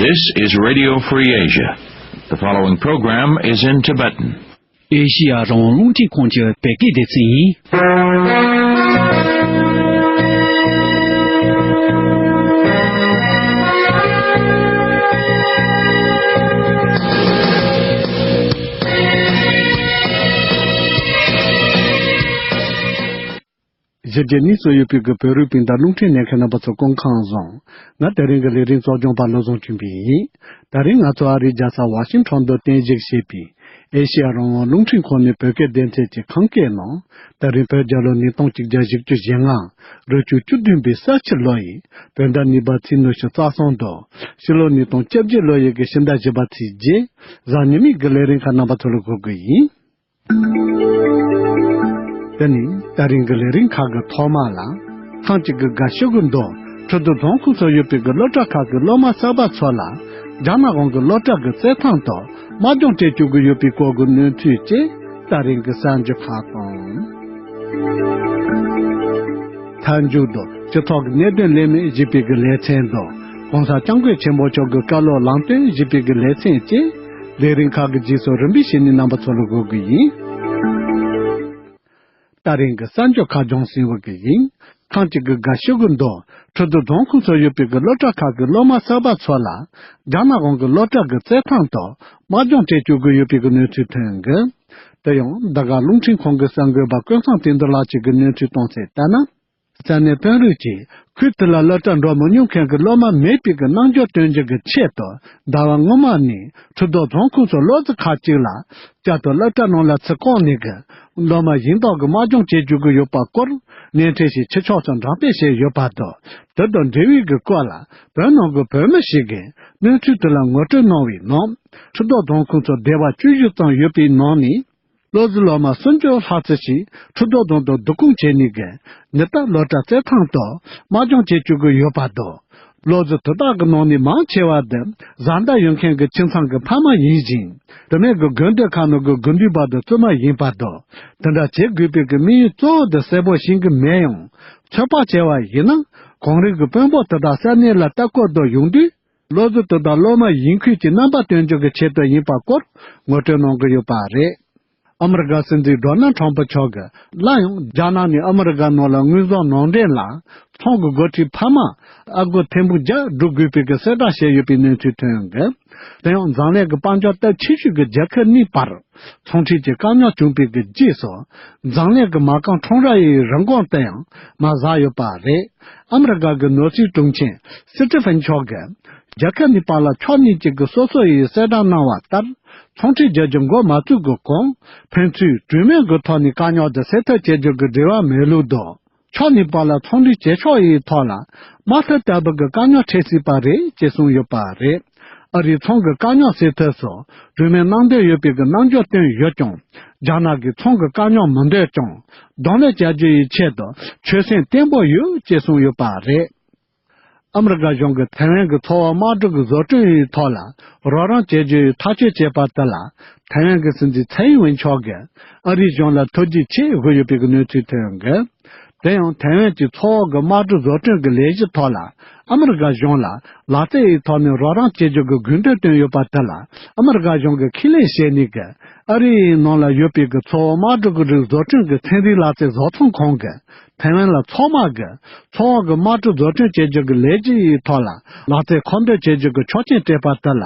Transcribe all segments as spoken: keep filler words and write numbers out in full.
This is Radio Free Asia. The following program is in Tibetan. ཨེ་ཤི་ཡ་རང་དབང་རླུང་འཕྲིན་ཁང་གི་བོད་སྐད་སྡེ་ཚན་ཡིན། གཞི་རྒྱ་གཉིས་སུ་ཡོད་པའི་གི་བོད་རིགས་སྤུན་ཟླ་རླུང་འཕྲིན་ལྷན་ཁང་རྣམ་པ་ཚོ་སྐུ་ཁམས་བཟང་། ང་དེ་རིང་གི་ལས་རིམ་གཙོ་སྐྱོང་པ་བློ་བཟང་འཕྲིན་པས་ཡིན། དེ་རིང་ང་ཚོ་ཨ་རིའི་རྒྱལ་ས་ཝ་ཤིང་ཊོན་དུ་རྟེན་གཞི་བྱས་པའི་ཨེ་ཤེ་ཡ་རང་དབང་རླུང་འཕྲིན་ཁང་ནས་བོད་སྐད་སྡེ་ཚན་གྱི་ཁམས་སྐད་ནང་དེ་རིང་བོད་རྒྱལ་ལོ་ཉིས་སྟོང་གཅིག་བརྒྱ་བཞི་བཅུ་ཞེ་ལྔ་རི་ཆུ་བཅུ་བདུན་པའི་ས་ཕྱི་ལོ་ཡི་བོད་ཟླ་གཉིས་པ་ཚེས་ཉི་ཤུ་རྩ་གསུམ་དང་ཕྱི་ལོ་ཉིས་སྟོང་བཅོ་བརྒྱད་ལོ་ཡི་གི་ཕྱི་ཟླ་བཞི་པ་ཚེས་བརྒྱད་གཟའ་ཉི་མའི་གི་ལས་རིམ་ཁག་རྣམ་པ་ཚོ་ལ་གོ་གི་ཡིན། དེ་ནི་ད་རིང་གི་ལས་རིམ་ཁག་གི་ཐོག་མ་ལ། ཐེངས་གཅིག་གི་དགའ་ཤོས་ཀྱི་མདོ། ཁྲི་རྡོ་རྫོང་ཁོངས་སུ་ཡོད་པའི་གི་སློབ་གྲྭ་ཁག་གི་སློབ་མ་གསར་པ་ཚོ་ལ། རྒྱ་ནག་གཞུང་གི་སློབ་གྲྭ་གི་རྩེད་ཐང་དུ། དམག་སྦྱོང་སྤྲད་བཅུག་གི་ཡོད་པའི་སྐོར་གྱི་གནས་ཚུལ་བཅས་ད་རིང་གི་གསར་འགྱུར་ཁག་དང་། མཐའ་མཇུག་ཏུ་སྤྱི་ཚོགས་ཀྱི་གནད་དོན་ལས་མི་ཞེས་པའི་གི་ལེ་ཚན་དང་གོང་ས་སྐྱབས་མགོན་ཆེན་པོ་མཆོག་གི་བཀའ་སློབ་ལམ་སྟོན་ཞེས་པའི་གི་ལེ་ཚན་བཅས་ལས་རིམ་ཁག་གི་རྗེས་སུ་རིམ་པས་བྱས་ནས་རྣམ་པ་ཚོ་ལ་འགོད་གི་ཡིན། ད་རིང་གི་གསར་འགྱུར་ཁག་སྦྱོང་ཟིན་པ་གི་ཡིན། ཐེངས་གཅིག་གི་དགའ་ཤོས་ཀྱི་མདོ། ཁྲི་རྡོ་རྫོང་ཁོངས་སུ་ཡོད་པའི་གི་སློབ་གྲྭ་ཁག་གི་སློབ་མ་གསར་པ་ཚོ་ལ། རྒྱ་ནག་གཞུང་གི་སློབ་གྲྭ་གི་རྩེད་ཐང་དུ། དམག་སྦྱོང་སྤྲད་བཅུག་གི་ཡོད་པའི་གི་གནས་ཚུལ་ཐོན་གི། དེ་ཡང་འདི་ག་རླུང་འཕྲིན་ཁང་གི་གསར་འགོད་པ་ཀུན་བཟང་བསྟན་འཛིན་ལགས་ཀྱིས་གི་གནས་ཚུལ་གཏོང་གསལ་ལྟར་ན། ས་གནས་དཔོན་རིགས་ཀྱིས་ཁུལ་དེ་ལ་སློབ་གྲྭ་འགྲོ་མི་མྱོང་མཁན་གྱི་སློབ་མ་མེད་པའི་གི་རྣམ་འགྱུར་སྟོན་རྒྱུ་གི་ཆེད་དུ་ཟླ་བ་སྔོན་མ་ནས་ཁྲི་རྡོ་རྫོང་ཁོངས་སུ་ལོ་ཙཱ་ཁག་ཅིག་ལ་བསྐྱར་དུ་སློབ་གྲྭ་ནང་ལ་ཚུར་བསྐོངས་ནས་གི་སློབ་མ་ཡིན་མདོག་གི་དམག་སྦྱོང་བྱེད་རྒྱུ་གི་ཡོད་པ་སྐོར་སྣེ་ཁྲིད་ཞིག་ཕྱི་ཕྱོགས་སུ་འགྲེམས་སྤེལ་བྱས་ཡོད་པ་དང་། དེ་དང་འབྲེལ་བའི་གི་སྐོར་ལ་བོད་ནང་གི་བོད་མི་ཞིག་གིས་གནས་ཚུལ་དེ་ལ་ངོ་སྤྲོད་གནང་བའི་ནང་། ཁྲི་རྡོ་རྫོང་ཁོངས་སུ་སྡེ་བ་བཅུ་བཞི་ཙམ་ཡོད་པའི་ནང་ནས། སློབ་གསོའི་སློབ་མ་སུམ་ཅུ་ལྷག་ཙམ་ཞིག་ཁྲི་རྡོ་རྫོང་དུ་བསྡུ་སྐོང་བྱས་ནས་གི་ཉི་ལྟར་སློབ་གྲྭ་རྩེད་ཐང་དུ་དམག་སྦྱོང་བྱེད་བཅུག་གི་ཡོད་པ་དང་། སློབ་གསོ་དེ་དག་གི་ནང་ནས་མང་ཆེ་བ་དེ་བཟའ་ཟླ་ཡོད་མཁན་གྱི་ཁྱིམ་ཚང་གི་ཕ་མ་ཡིན་ཞིང་། དེ་མིན་གྱི་དགོན་སྡེ་ཁག་ནང་གི་དགེ་འདུན་པ་དང་བཙུན་མ་ཡིན་པ་དང་། དེ་འདྲ་བྱེད་དགོས་པའི་གི་དམིགས་ཡུལ་གཙོ་བོ་དེ་གསལ་པོ་ཤེས་ཀྱི་མེད་ཡང་། ཚོད་དཔག་བྱས་པ་ཡིན་ན། གོང་རིམ་གྱི་དཔོན་པོ་དེ་དག་ས་གནས་ལ་ལྟ་སྐོར་དུ་ཡོང་དུས། སློབ་གསོ་དེ་དག་སློབ་མ་ཡིན་ཁུལ་གྱི་རྣམ་པ་སྟོན་རྒྱུ་གི་ཆེད་དུ་ཡིན་པ་སྐོར་ངོ་སྤྲོད་གནང་གི་ཡོད་པ་རེད། ཨ་མི་རི་ཀ་སྲིད་འཛིན་ཌོ་ནལ་ཁྲོམ་ཕུ་མཆོག་གིས་སླར་ཡང་རྒྱ་ནག་ནས་ཨ་མི་རི་ཀ་ནང་ལ་དངོས་ཟོག་ནང་འདྲེན་ལ་ཚོང་གི་འགོ་ཁྲིད་ཕ་མ་ཨ་སྒོར་ཐེར་འབུམ་བརྒྱ་སྒྲུབ་དགོས་པའི་གི་གསལ་བསྒྲགས་བྱས་ཡོད་པའི་གནས་ཚུལ་ཐོན་ཡོད་འདུག་དེ་ཡང་འཛམ་གླིང་གི་དཔལ་འབྱོར་སྟོབས་ཆེ་ཤོས་ཀྱི་རྒྱལ་ཁབ་གཉིས་བར་ཚོང་འབྲེལ་གྱི་དཀའ་རྙོག་བྱུང་བའི་གི་རྗེས་སུ། འཛམ་གླིང་གི་མ་རྐང་ཁྲོམ་ར་ཡི་རིན་གོང་དེ་ཡང་མར་ཟག་ཡོད་པ་རེད། ཨ་མི་རི་ཀ་གི་ནོར་སྲིད་དྲུང་ཆེ་སི་ཏི་ཕན་མཆོག་གིས། རྒྱལ་ཁབ་གཉིས་བར་ལ་ཕྱོགས་གཉིས་གཅིག་གི་སོ་སོ་ཡིས་གསལ་བསྒྲགས་གནང་བ་ལྟར། ཚོང་འབྲེལ་བརྒྱབ་རྒྱུ་འགོ་མ་བཙུགས་ཀྱི་གོང་། ཕན་ཚུན་གྲོས་མོལ་གྱི་ཐོག་ནས་དཀའ་རྙོག་དེ་སེལ་ཐབས་བྱེད་རྒྱུ་གི་འབྲེལ་བ་མེད་ལུགས་དང་། ཕྱོགས་གཉིས་བར་ལ་ཚོང་འབྲེལ་བྱེད་ཕྱོགས་ཡི་ཐོག་ལ། དམག་འཐབ་ལྟ་བུ་གི་དཀའ་རྙོག་འཕྲད་སྲིད་པ་རེད་ཅེས་གསུངས་ཡོད་པ་རེད། ཨ་རིའི་ཚོང་གི་དཀའ་རྙོག་སེལ་ཐབས་སུ། གྲོས་མོལ་གནང་འདོད་ཡོད་པའི་གི་རྣམ་འགྱུར་བསྟན་ཡོད་ཀྱང་། རྒྱ་ནག་གིས་ཚོང་གི་དཀའ་རྙོག་མི་འདོད་ཀྱང་། གདོང་ལེན་བྱ་རྒྱུ་ཡི་ཆེད་དུ་ཆོད་སེམས་བརྟན་པོ་ཡོད་ཅེས་གསུངས་ཡོད་པ་རེད། ཨ་མི་རི་ཀ་གཞུང་གིས་ཐའེ་ཝན་གྱི་མཚོ་འོག་དམག་གྲུ་གི་བཟོ་སྐྲུན་ཡི་ཐོག་ལ་རོགས་རམ་བྱེད་རྒྱུ་ཡི་ཐག་གཅོད་བྱས་པ་དེ་ལ། ཐའེ་ཝན་གྱི་སྲིད་འཛིན་ཚའེ་ཡིན་ཝེན་མཆོག་གིས་ཨ་རིའི་གཞུང་ལ་ཐུགས་རྗེ་ཆེ་ཞུས་ཡོད་པའི་གནས་ཚུལ་ཐོན་ཡོད་འདུག་དེ་ཡང་ཐའེ་ཝན་གྱི་མཚོ་འོག་གི་དམག་གྲུ་བཟོ་སྐྲུན་གྱི་ལས་གཞི་ཐོག་ལ། ཨ་མི་རི་ཀ་གཞུང་ལ་ལག་རྩལ་ཡི་ཐོག་ནས་རོགས་རམ་བྱེད་རྒྱུ་གི་དགོས་འདུན་བཏོན་ཡོད་པ་དེ་ལ། ཨ་མི་རི་ཀ་གཞུང་གིས་ཁས་ལེན་བྱས་ནས་ཀྱི། ཨ་རིའི་ནང་ལ་ཡོད་པའི་གི་མཚོ་འོག་དམག་གྲུ་གི་རིགས་བཟོ་སྐྲུན་གྱི་ཚན་རིག་ལག་རྩལ་བཟོ་ཚོང་ཁང་གིས། ཐའེ་ཝན་ལ་མཚོ་དམག་གི་མཚོ་འོག་གི་དམག་གྲུ་བཟོ་སྐྲུན་བྱེད་རྒྱུ་གི་ལས་གཞི་ཡི་ཐོག་ལ་ལག་རྩལ་མཁོ་འདོན་བྱེད་རྒྱུ་གི་ཆོག་མཆན་སྤྲད་པ་དེ་ལ།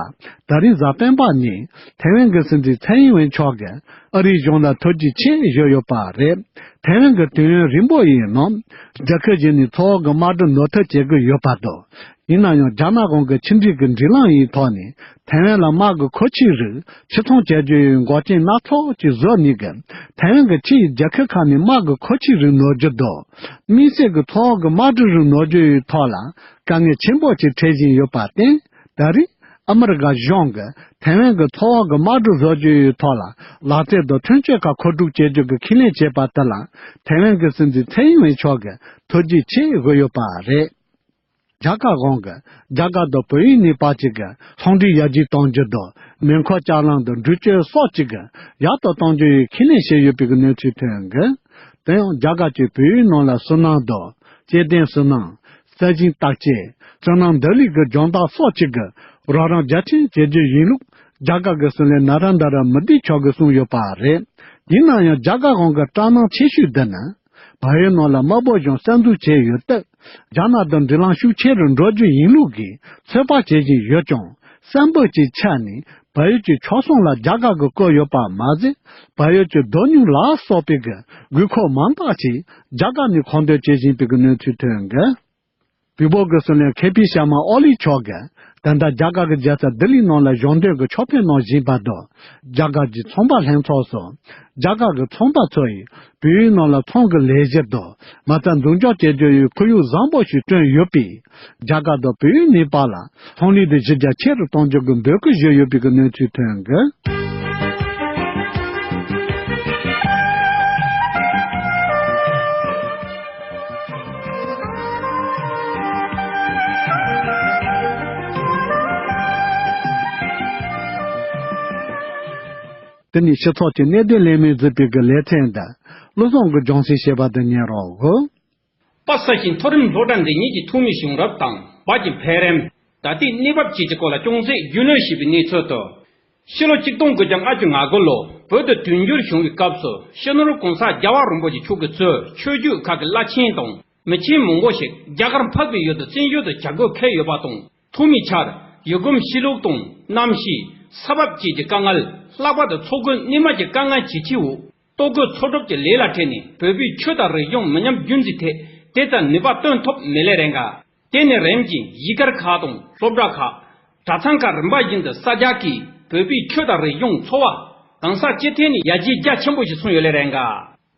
ད་རེས་གཟའ་སྤེན་པ་ཉིན་ཐའེ་ཝན་གྱི་སྲིད་འཛིན་ཚའེ་ཡིན་ཝེན་མཆོག་གིས་ཨ་རིའི་གཞུང་ལ་ཐུགས་རྗེ་ཆེ་ཞུས་ཡོད་པ་རེད། ཐའེ་ཝན་གྱི་དུས་ཡུན་རིང་པོ་ཡི་ནང་རྒྱལ་ཁབ་གཞན་ནས་མཚོ་འོག་གི་དམག་གྲུ་ནོར་འཁྲུལ་བྱེད་ཀྱི་ཡོད་པ་དང་། ཡིན་ན་ཡང་རྒྱ་ནག་གཞུང་གི་ཕྱི་འབྲེལ་གྱི་སྒྲིག་ལམ་ཡི་ཐོག་ནས་ཐའེ་ཝན་ལ་དམག་གི་མཁོ་ཆས་རིགས་ཕྱིར་ཚོང་བྱ་རྒྱུ་ཡི་འགོག་རྐྱེན་སྣ་ཚོགས་ཀྱིས་བཟོས་ནས་ཀྱི་ཐའེ་ཝན་གྱི་ཕྱི་ཡི་རྒྱལ་ཁབ་ཁག་ནས་དམག་གི་མཁོ་ཆས་རིགས་ནོར་རྒྱུ་དང་། དམིགས་བསལ་གྱི་མཚོ་འོག་གི་དམག་གྲུ་རིགས་ནོར་རྒྱུ་ཡི་ཐོག་ལ་དཀའ་ངལ་ཆེན་པོ་ཞིག་འཕྲད་བཞིན་ཡོད་པར་བརྟེན། ད་རེས་ཨ་མི་རི་ཀ་གཞུང་གིས་ཐའེ་ཝན་གྱི་མཚོ་འོག་གི་དམག་གྲུ་བཟོ་རྒྱུ་ཡི་ཐོག་ལ་ལག་རྩལ་དང་ཐོན་སྐྱེད་ཁག་མཁོ་སྒྲུབ་བྱེད་རྒྱུ་གི་ཁས་ལེན་བྱས་པ་དེ་ལ་ཐའེ་ཝན་གྱི་སྲིད་འཛིན་ཚའེ་ཡིན་ཝེན་མཆོག་གིས་ཐུགས་རྗེ་ཆེ་ཞུས་ཡོད་པ་རེད། རྒྱ་གར་གཞུང་གིས་རྒྱ་གར་དང་བལ་ཡུལ་གཉིས་བར་གྱི་གི་ཚོང་འབྲེལ་ཡར་རྒྱས་གཏོང་རྒྱུ་དང་མེ་འཁོར་ལྕགས་ལམ་དང་འགྲུལ་སྐྱོད་སོགས་ཀྱི་གི་ཡག་ཏུ་གཏོང་རྒྱུ་ཡི་ཁས་ལེན་བྱས་ཡོད་པའི་གི་གནས་ཚུལ་ཐོན་གི། དེ་ཡང་རྒྱ་གར་གྱིས་བལ་ཡུལ་ནང་ལ་སོ་ནམ་དང་སྐྱེ་ལྡན་སོ་ནམ། རྩལ་ཞིང་བརྟག་དཔྱད། སོ་ནམ་ལྡི་ལི་གི་སྦྱོང་བརྡར་སོགས་ཀྱི་གི་རོགས་རམ་རྒྱ་ཆེན་བྱེད་རྒྱུ་ཡིན་ལུགས་རྒྱ་གར་གྱི་སྲིད་བློན་ན་ར་འདྲ་ར་མོ་དིས་མཆོག་གིས་གསུངས་ཡོད་པ་རེད། ཡིན་ན་ཡང་རྒྱ་གར་གཞུང་གི་སྐྲག་སྣང་ཆེ་ཤོས་འདི་ནི། བལ་ཡུལ་ནང་ལ་དམག་དཔོན་གཞུང་གསར་འཛུགས་བྱས་ཡོད་སྟབས། རྒྱ་ནག་དང་འབྲེལ་ལམ་ཤུགས་ཆེ་རུ་འགྲོ་རྒྱུ་ཡིན་ལུགས་ཀྱི་ཚོད་དཔག་བྱེད་བཞིན་ཡོད་ཀྱང་། གསར་འབོད་ཀྱི་ཆ་ནས་བལ་ཡུལ་གྱི་ཕྱོགས་མཚུངས་ལ་རྒྱ་གར་གྱིས་བཀོད་ཡོད་པ་མ་ཟད། བལ་ཡུལ་གྱི་རྡོ་སྨྱུག་ལ་སོགས་པའི་གི་དགོས་མཁོ་མང་དག་ཅིག་རྒྱ་གར་ནས་མཁོ་འདོན་བྱེད་བཞིན་པའི་གི་གནས་ཚུལ་ཐོན་གི། བལ་པོ་གི་སྲིད་བློན་ཁེ་པི་ཤར་མ་ཨོ་ལི་མཆོག་གིས་ད་ལྟ་རྒྱ་གར་གྱི་རྒྱལ་ས་ལྡི་ལི་ནང་ལ་གཞུང་འབྲེལ་གྱི་ཕྱག་ཕེབས་གནང་བཞིན་པ་དང་། རྒྱ་གར་གྱི་ཚོང་པ་ལྷན་ཚོགས་སོགས་རྒྱ་གར་གྱི་ཚོང་པ་ཚོ་ཡིས་བལ་ཡུལ་ནང་ལ་ཚོང་གི་ལས་གཞི་དང་མ་རྩ་འཛུགས་སྐྱོང་བྱེད་རྒྱུ་ཡི་ཁོར་ཡུག་བཟང་པོ་ཞིག་བསྐྲུན་ཡོད་པས། རྒྱ་གར་དང་བལ་ཡུལ་གཉིས་བར་ལ་ཚོང་ལས་དེ་གཞི་རྒྱ་ཆེ་རུ་གཏོང་རྒྱུ་གི་འབོད་སྐུལ་ཞུས་ཡོད་པའི་གི་གནས་ཚུལ་ཐོན་གི། དེ་ནས་སྤྱི་ཚོགས་ཀྱི་གནད་དོན་ལས་མི་གཟིགས་པའི་གི་ལེ་ཚན་དང་བློ་བཟང་གི་སྦྱོང་ཚིག་ཞེས་པ་དེ་ཉན་རོགས་གོ། པ་སངས་ཤིང་མཐོ་རིམ་སློབ་གྲྭ་འདི་ཉིད་ཀྱི་ཐོན་མིའི་བྱུང་རབས་དང་བར་གྱི་འཕེལ་རིམ། ད་ལྟའི་གནས་བབ་བཅས་ཀྱི་སྐོར་ལ་ཅུང་ཟད་རྒྱུས་ལོན་ཞུས་པའི་གནས་ཚུལ་དུ། ཕྱི་ལོ་ཆིག་སྟོང་དགུ་བརྒྱ་ལྔ་བཅུ་ང་དགུ་ལོ་བོད་དུ་དུས་འགྱུར་བྱུང་བའི་སྐབས་སུ་སྤྱི་ནོར་༸གོང་ས་༸རྒྱལ་བ་རིན་པོ་ཆེ་མཆོག་གིས་གཙོས་ཆོས་བརྒྱུད་ཁག་གི་བླ་ཆེན་དང་མི་ཆེན་མང་པོ་ཞིག་རྒྱ་གར་འཕགས་པའི་ཡུལ་དུ་བཙན་བྱོལ་དུ་བྱ་རྒོད་ཁེལ་ཡོད་པ་དང་། ཐོག་མའི་ཆར་ཡུལ་གོམས་གཤིས་ལུགས་དང་གནམ་གཤིས། ས་བབ་བཅས་ཀྱི་དཀའ་ངལ། ལྷག་པར་དུ་འཚོ་གོས་སྣོན་མ་གྱི་དཀའ་ངལ་ཇེ་ཆེའི་འོག་ལྟོ་གོས་འཚོ་སྒྲུབ་ཀྱི་ལས་ལ་བྲེལ་ནས་བོད་པའི་ཆོས་དང་རིག་གཞུང་མི་ཉམས་རྒྱུན་འཛིན་ཐད་དེ་ལྟར་ནུས་པ་བཏོན་ཐུབ་མེད་ལེ་རེད་འགའ། དེ་ནས་རིམ་གྱིས་གཞིས་སྒར་ཁག་དང་སློབ་གྲྭ་ཁག་གྲྭ་ཚང་ཁག་རིམ་པ་བཞིན་དུ་གསར་རྒྱག་གིས་བོད་པའི་ཆོས་དང་རིག་གཞུང་འཚོ་བ་གང་ཟག་སྤྱི་ཐད་ནས་ཡར་རྒྱས་རྒྱ་ཆེན་པོ་ཞིག་སོང་ཡོད་ལེ་རེད་འགའ།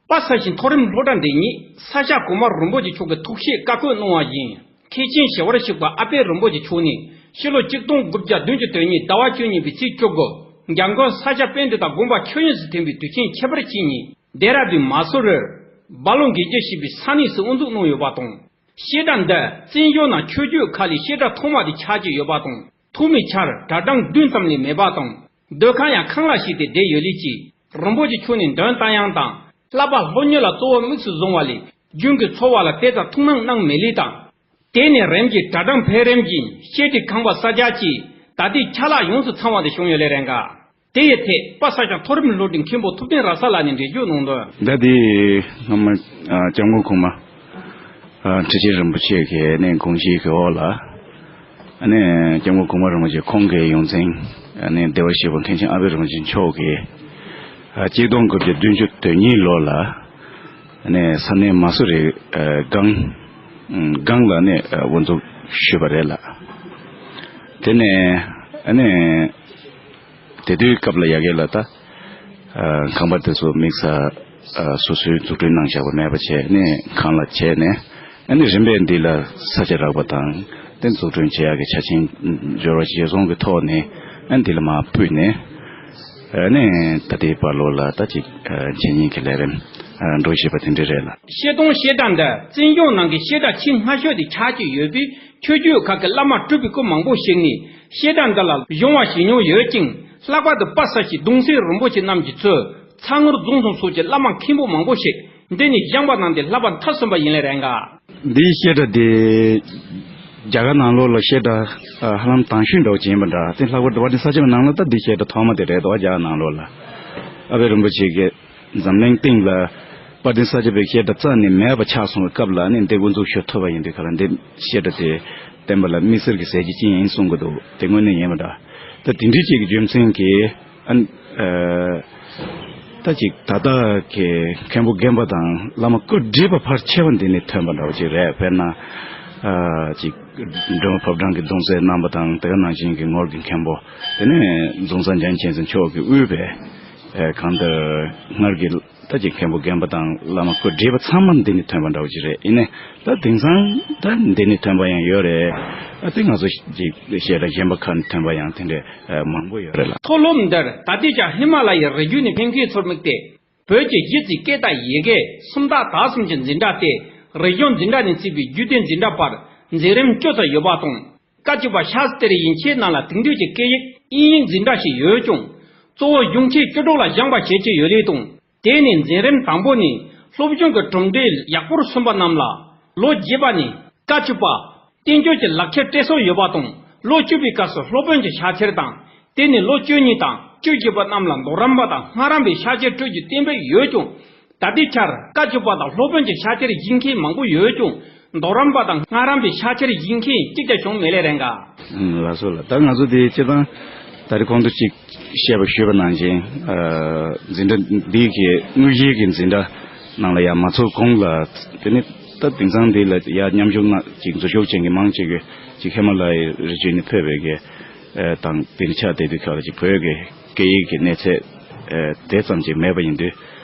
པ་སངས་ཤིང་མཐོ་རིམ་སློབ་གྲྭ་འདི་ཉིད་ས་སྐྱ་གོང་མ་རིན་པོ་ཆེ་མཆོག་གིས་ཐུགས་བཞེད་བཀའ་བཀོད་གནང་བ་བཞིན། མཁན་ཆེན་ཞི་བར་གཤེགས་པ་ཨ་པད་རིན་པོ་ཆེ་མཆོག་ནས་ཕྱི་ལོ་ཆིག་སྟོང་དགུ་བརྒྱ་བདུན་ཅུ་དོན་གཉིས་ཟླ་བ་བཅུ་གཉིས་པའི་ཚེས་བཅུ་དགུ་འཇམ་མགོན་ས་སྐྱ་པཎྜི་ཏ་དགོངས་པ་ཆོས་དབྱིངས་སུ་ཐིམ་པའི་དུས་ཆེན་ཁྱད་པར་ཅན་ཉིད་ལྡེ་ར་ལྡུན་མ་སུ་རིར་སྦ་ལོང་གི་རྒྱུད་ཞེས་པའི་ས་གནས་སུ་དབུ་འཛུགས་གནང་ཡོད་པ་དང་། བཤད་གྲྭ་འདི་བཙན་བྱོལ་ནང་ཆོས་བརྒྱུད་ཁག་ལས་བཤད་གྲྭ་ཐོག་མ་དེ་ཆགས་ཀྱི་ཡོད་པ་དང་། ཐོག་མའི་ཆར་གྲྭ་གྲངས་བདུན་ཙམ་ལས་མེད་པ་དང་། སྡོད་ཁང་ཡང་ཁང་གླ་ཞིག་སྟེ་བསྡད་ཡོད་ལེ་ཅིག་རིན་པོ་ཆེ་མཆོག་ནས་འདོན་རྟ་དབྱངས་དང་བསླབ་པ་སློབ་གཉེར་ལ་གཙོ་བོ་དམིགས་སུ་བཟུང་བ་ལས་རྒྱུན་གྱི་འཚོ་བ་ལ་དེ་ཙམ་ཐུགས་སྣང་གནང་མེད་ལེ་དང་། དེ་ནས་རིམ་གྱིས་གྲྭ་གྲངས་འཕེལ་རིམ་གྱིས་བཤད་གྲྭའི་ཁང་པ་གསར་རྒྱག་གིས་ད་ལྟའི་ཆ་ལག་ཡོངས་སུ་ཚང་བ་དེ་བྱུང་ཡོད་ལེ་རེད་འགའ། དེ་ཡི་ཐད་པ་སངས་ཤིང་མཐོ་རིམ་སློབ་གྲྭའི་མཁན་པོ་ཐུབ་བསྟན་ར་ས་ལགས་ནས་འགྲེལ་བརྗོད་གནང་དོན། ད་དེ་སྔ་མ་ཨ་སྐྱབས་མགོན་གོང་མ་ཨ་ཁྲི་ཆེན་རིན་པོ་ཆེ་གི་ནས་དགོངས་བཞེས་ཀྱི་འོག་ལ་ཨ་ནས་སྐྱབས་མགོན་གོང་མ་རིན་པོ་ཆེ་ཁོང་གི་ཡོངས་འཛིན་ཨ་ནས་བདེ་བར་གཤེགས་པ་མཁན་ཆེན་ཨ་པད་རིན་པོ་ཆེ་མཆོག་གིས་ཨ་ཆིག་སྟོང་དགུ་བརྒྱ་བདུན་ཅུ་དོན་གཉིས་ལོ་ལ་ཨ་ནས་ས་གནས་མ་སུ་རི་ཨ་སྒང་སྒང་ལ་ནས་ཨ་དབུ་འཛུགས་ཞུས་པ་རེད་ལ། དེ་ནས་ཨ་ནས། དེ་དུས་སྐབས་ལ་ཡ་གི་ལ་ད། ཨ་ཁང་པ་དེ་ཚོ་དམིགས་བསལ་ཨ་སོ་སོའི་འཛུགས་སྐྲུན་གནང་བཞག་པ་མེད་པ་བྱས་ནས་ཁང་གླ་བྱས་ནས་ཨ་ནི་རིམ་པས་འདི་ལ་ས་ཆ་རག་པ་དང་དེ་འཛུགས་སྐྲུན་བྱེད་ཡག་གི་ཆ་རྐྱེན་འབྱོར་བ་བྱས་སོང་གི་ཐོག་ནས་ཨ་ནི་འདི་ལ་མར་ཕུད་ནས་ཨ་ནི་ད་ལྟའི་བར་ལོ་ལ་ད་ཅིག་ཨ་འཆད་ཉན་གྱི་ལས་རིམ་ཨ་འགྲོ་བཞིན་པ་དེ་འདྲ་རེད་ལ། བཤད་སྟོང་བཤད་གྲྭ་འདི་བཙན་བྱོལ་ནང་གི་བཤད་གྲྭ་ཆེས་སྔ་ཤོས་དེ་ཆགས་ཀྱི་ཡོད་པས། ཆོས་བརྒྱུད་ཁག་གི་བླ་མ་གྲུབ་པའི་སྐུ་མང་པོ་ཞིག་ནས་བཤད་གྲྭ་འདི་ལ་སྦྱོང་བ་ཞུས་མྱོང་ཡོད་ཅིང་། ལྷག་པར་དུ་པ་སངས་ཤིང་གདུང་སྲས་རིན་པོ་ཆེ་རྣམས་ཀྱིས་གཙོས་ཚ་ངུར་རྫོང་གསུམ་སོགས་ཀྱི་བླ་མ་མཁན་པོ་མང་པོ་ཞིག་འདི་ནས་བཞེངས་པ་གནང་སྟེ་བསླབ་པ་མཐར་སོན་པ་ཡིན་ལེ་རེད་འགའ། འདིའི་བཤད་གྲྭ་དེ་རྒྱ་གར་ནང་ལོགས་ལ་བཤད་གྲྭ་ཧ་ལམ་དང་ཤོས་འདྲ་བོ་ཅིག་ཡིན་པ་འདྲ། དེ་ལྷག་པར་དུ་དཔལ་ལྡན་ས་སྐྱ་པའི་ནང་ལ་ད་འདི་བཤད་གྲྭ་ཐོག་མ་དེ་རེད་དོ། རྒྱ་གར་ནང་ལོགས་ལ་ཨ་པད་རིན་པོ་ཆེ་གིས། འཛམ་གླིང་སྟེང་ལ་དཔལ་ལྡན་ས་སྐྱ་པའི་བཤད་གྲྭ་རྩ་ནས་མེད་པ་ཆགས་སོང་བའི་སྐབས་ལ་ནི་འདི་དབུ་འཛུགས་ཞུ་ཐུབ་པ་ཡིན་དུས་ག་ལ་འདི་བཤད་གྲྭ་དེ་བསྟན་པ་ལ་དམིགས་བསལ་གྱི་གཟི་བརྗིད་ཅན་ཡིན་གསུང་གི་འདུག་དེ་དངོས་གནས་ཡིན་པ་འདྲ། ད་དེ་འདྲའི་ཅིག་གི་རྒྱུ་མཚན་གྱིས་ཨ་ནི་ཨ་ད་ཅིག་ད་ལྟ་གི་མཁན་པོ་རྒན་པ་དང་བླ་མ་སྐུ་བགྲེས་པ་ཕལ་ཆེ་བ་འདི་ནས་ཐོན་པ་འདྲ་བོ་ཅིག་རེད། དཔེར་ན་ཨ་ཅིག་སྒྲོལ་མ་ཕོ་བྲང་གི་གདུང་སྲས་རྣམ་པ་དང་དེ་ག་ནང་བཞིན་གྱི་ངོར་གྱི་མཁན་པོ་དེ་ནས་རྫོང་གསར་འཇམ་དབྱངས་མཁྱེན་བརྩེ་མཆོག་གིས་དབུས་པའི་ཨ་གང་ལྟར་སྔར་གྱི་ད་ཅིག་མཁན་པོ་རྒན་པ་དང་བླ་མ་སྐུ་བགྲེས་པ་ཚང་མ་འདི་ནས་ཐོན་པ་འདྲ་བོ་ཅིག་རེད། ཡིན་ནའི་ད་དེང་སང་ད་འདི་ནས་ཐོན་པ་ཡང་ཡོད་རེད། ཨ་དེ་ང་ཚོ་ཅིག་བཤད་གྲྭ་གཞན་པ་ཁག་ནས་ཐོན་པ་ཡང་དེ་འདྲ་མང་པོ་ཡོད་རེད་ལ། མཐོ་སློབ་འདིར་ད་ལྟའི་ཆར་ཧི་མ་ལ་ཡའི་རི་རྒྱུད་ནས་ཕེབས་མཁན་ཚོར་དམིགས་ཏེ། བོད་ཀྱི་གཞི་རྩའི་སྐད་དང་ཡི་གེ་སུམ་རྟགས་དག་གསུམ་གྱི་འཛིན་གྲྭ་སྟེ། རིག་གཞུང་འཛིན་གྲྭ་ནས་བརྩིས་པའི་རྒྱུད་སྡེ་འཛིན་གྲྭ་བར་འཛིན་རིམ་བཅུ་ཙམ་ཡོད་པ་དང་། བཀའ་བཅུ་པ་ཤཱ་སྟྲི་ཡན་ཆད་རྣམས་ལ་དེང་དུས་ཀྱི་སྐད་ཡིག་དབྱིན་ཡིག་འཛིན་གྲྭ་ཞིག་ཡོད་ཀྱང་། གཙོ་བོ་གཞུང་ཆེན་བཅུ་དྲུག་ལ་སྦྱངས་པ་བྱེད་ཀྱི་ཡོད་ལེ་དང་། དེ་ནས་འཛིན་རིམ་དང་པོ་ནས་སློབ་སྦྱོང་གི་གྲུབ་འབྲས་ཡག་པོར་སོན་པ་རྣམས་ལ་ལོ་རྒྱས་པ་ནས་བཀའ་བཅུ་པ་ བསྟན་བཅོས་ཀྱི་ལག་ཁྱེར་སྤྲད་སྲོལ་ཡོད་པ་དང་། ལོ་བཅུ་པའི་སྐབས་སུ་སློབ་དཔོན་གྱི་ཕྱག་འཁྱེར་དང་། དེ་ནས་ལོ་བཅུ་གཉིས་དང་བཅུ་བཞི་པ་རྣམས་ལ་མདོ་རམས་པ་དང་སྔགས་རམས་པའི་ཕྱག་འཁྱེར་སྤྲོད་རྒྱུའི་གཏན་འབེབས་ཡོད་ཀྱང་། ད་ལྟའི་ཆར་བཀའ་བཅུ་པ་དང་སློབ་དཔོན་གྱི་ཕྱག་འཁྱེར་བཞེས་མཁན་མང་པོ་ཡོད་ཀྱང་། མདོ་རམས་པ་དང་སྔགས་རམས་པའི་ཕྱག་འཁྱེར་བཞེས་མཁན་གཅིག་ཀྱང་བྱུང་མེད་ལེ་རེད་འགའ། ཨང་། ལགས་སོ་ལགས། ད་ང་ཚོ་དེ་སྤྱིར་བཏང་ད་རེས་གོང་དུ་ཅིག་བཤད་པ་ཞུས་པ་ནང་བཞིན། ཨ། འཛིན་གྲྭ་འདི་གི་དངོས་གཞིའི་གི་འཛིན་གྲྭ་ནང་ལ་ཡང་མ་ཚུད་གོང་ལ། དེ་ནས་ད་དེང་སང་འདི་ལ་ཡ་མཉམ་ཞུགས་གནང་ཅིག་འཛུལ་ཞུགས་ཅན་གྱི་མང་ཆེ་གི་ཅིག་ཧི་མ་ལ་ཡའི་རི་རྒྱུད་ནས་ཕེབས་པའི་གི། ཨ། དང་དེ་ནས་ཆགས་བསྡད་དུས་ཁ་ལ་ཅིག་བོད་ཀྱི་སྐད་ཡིག་གི་གནས་ཚད། ཨ། དེ་ཙམ་ཅིག་མེད་པ་ཡིན་དུས།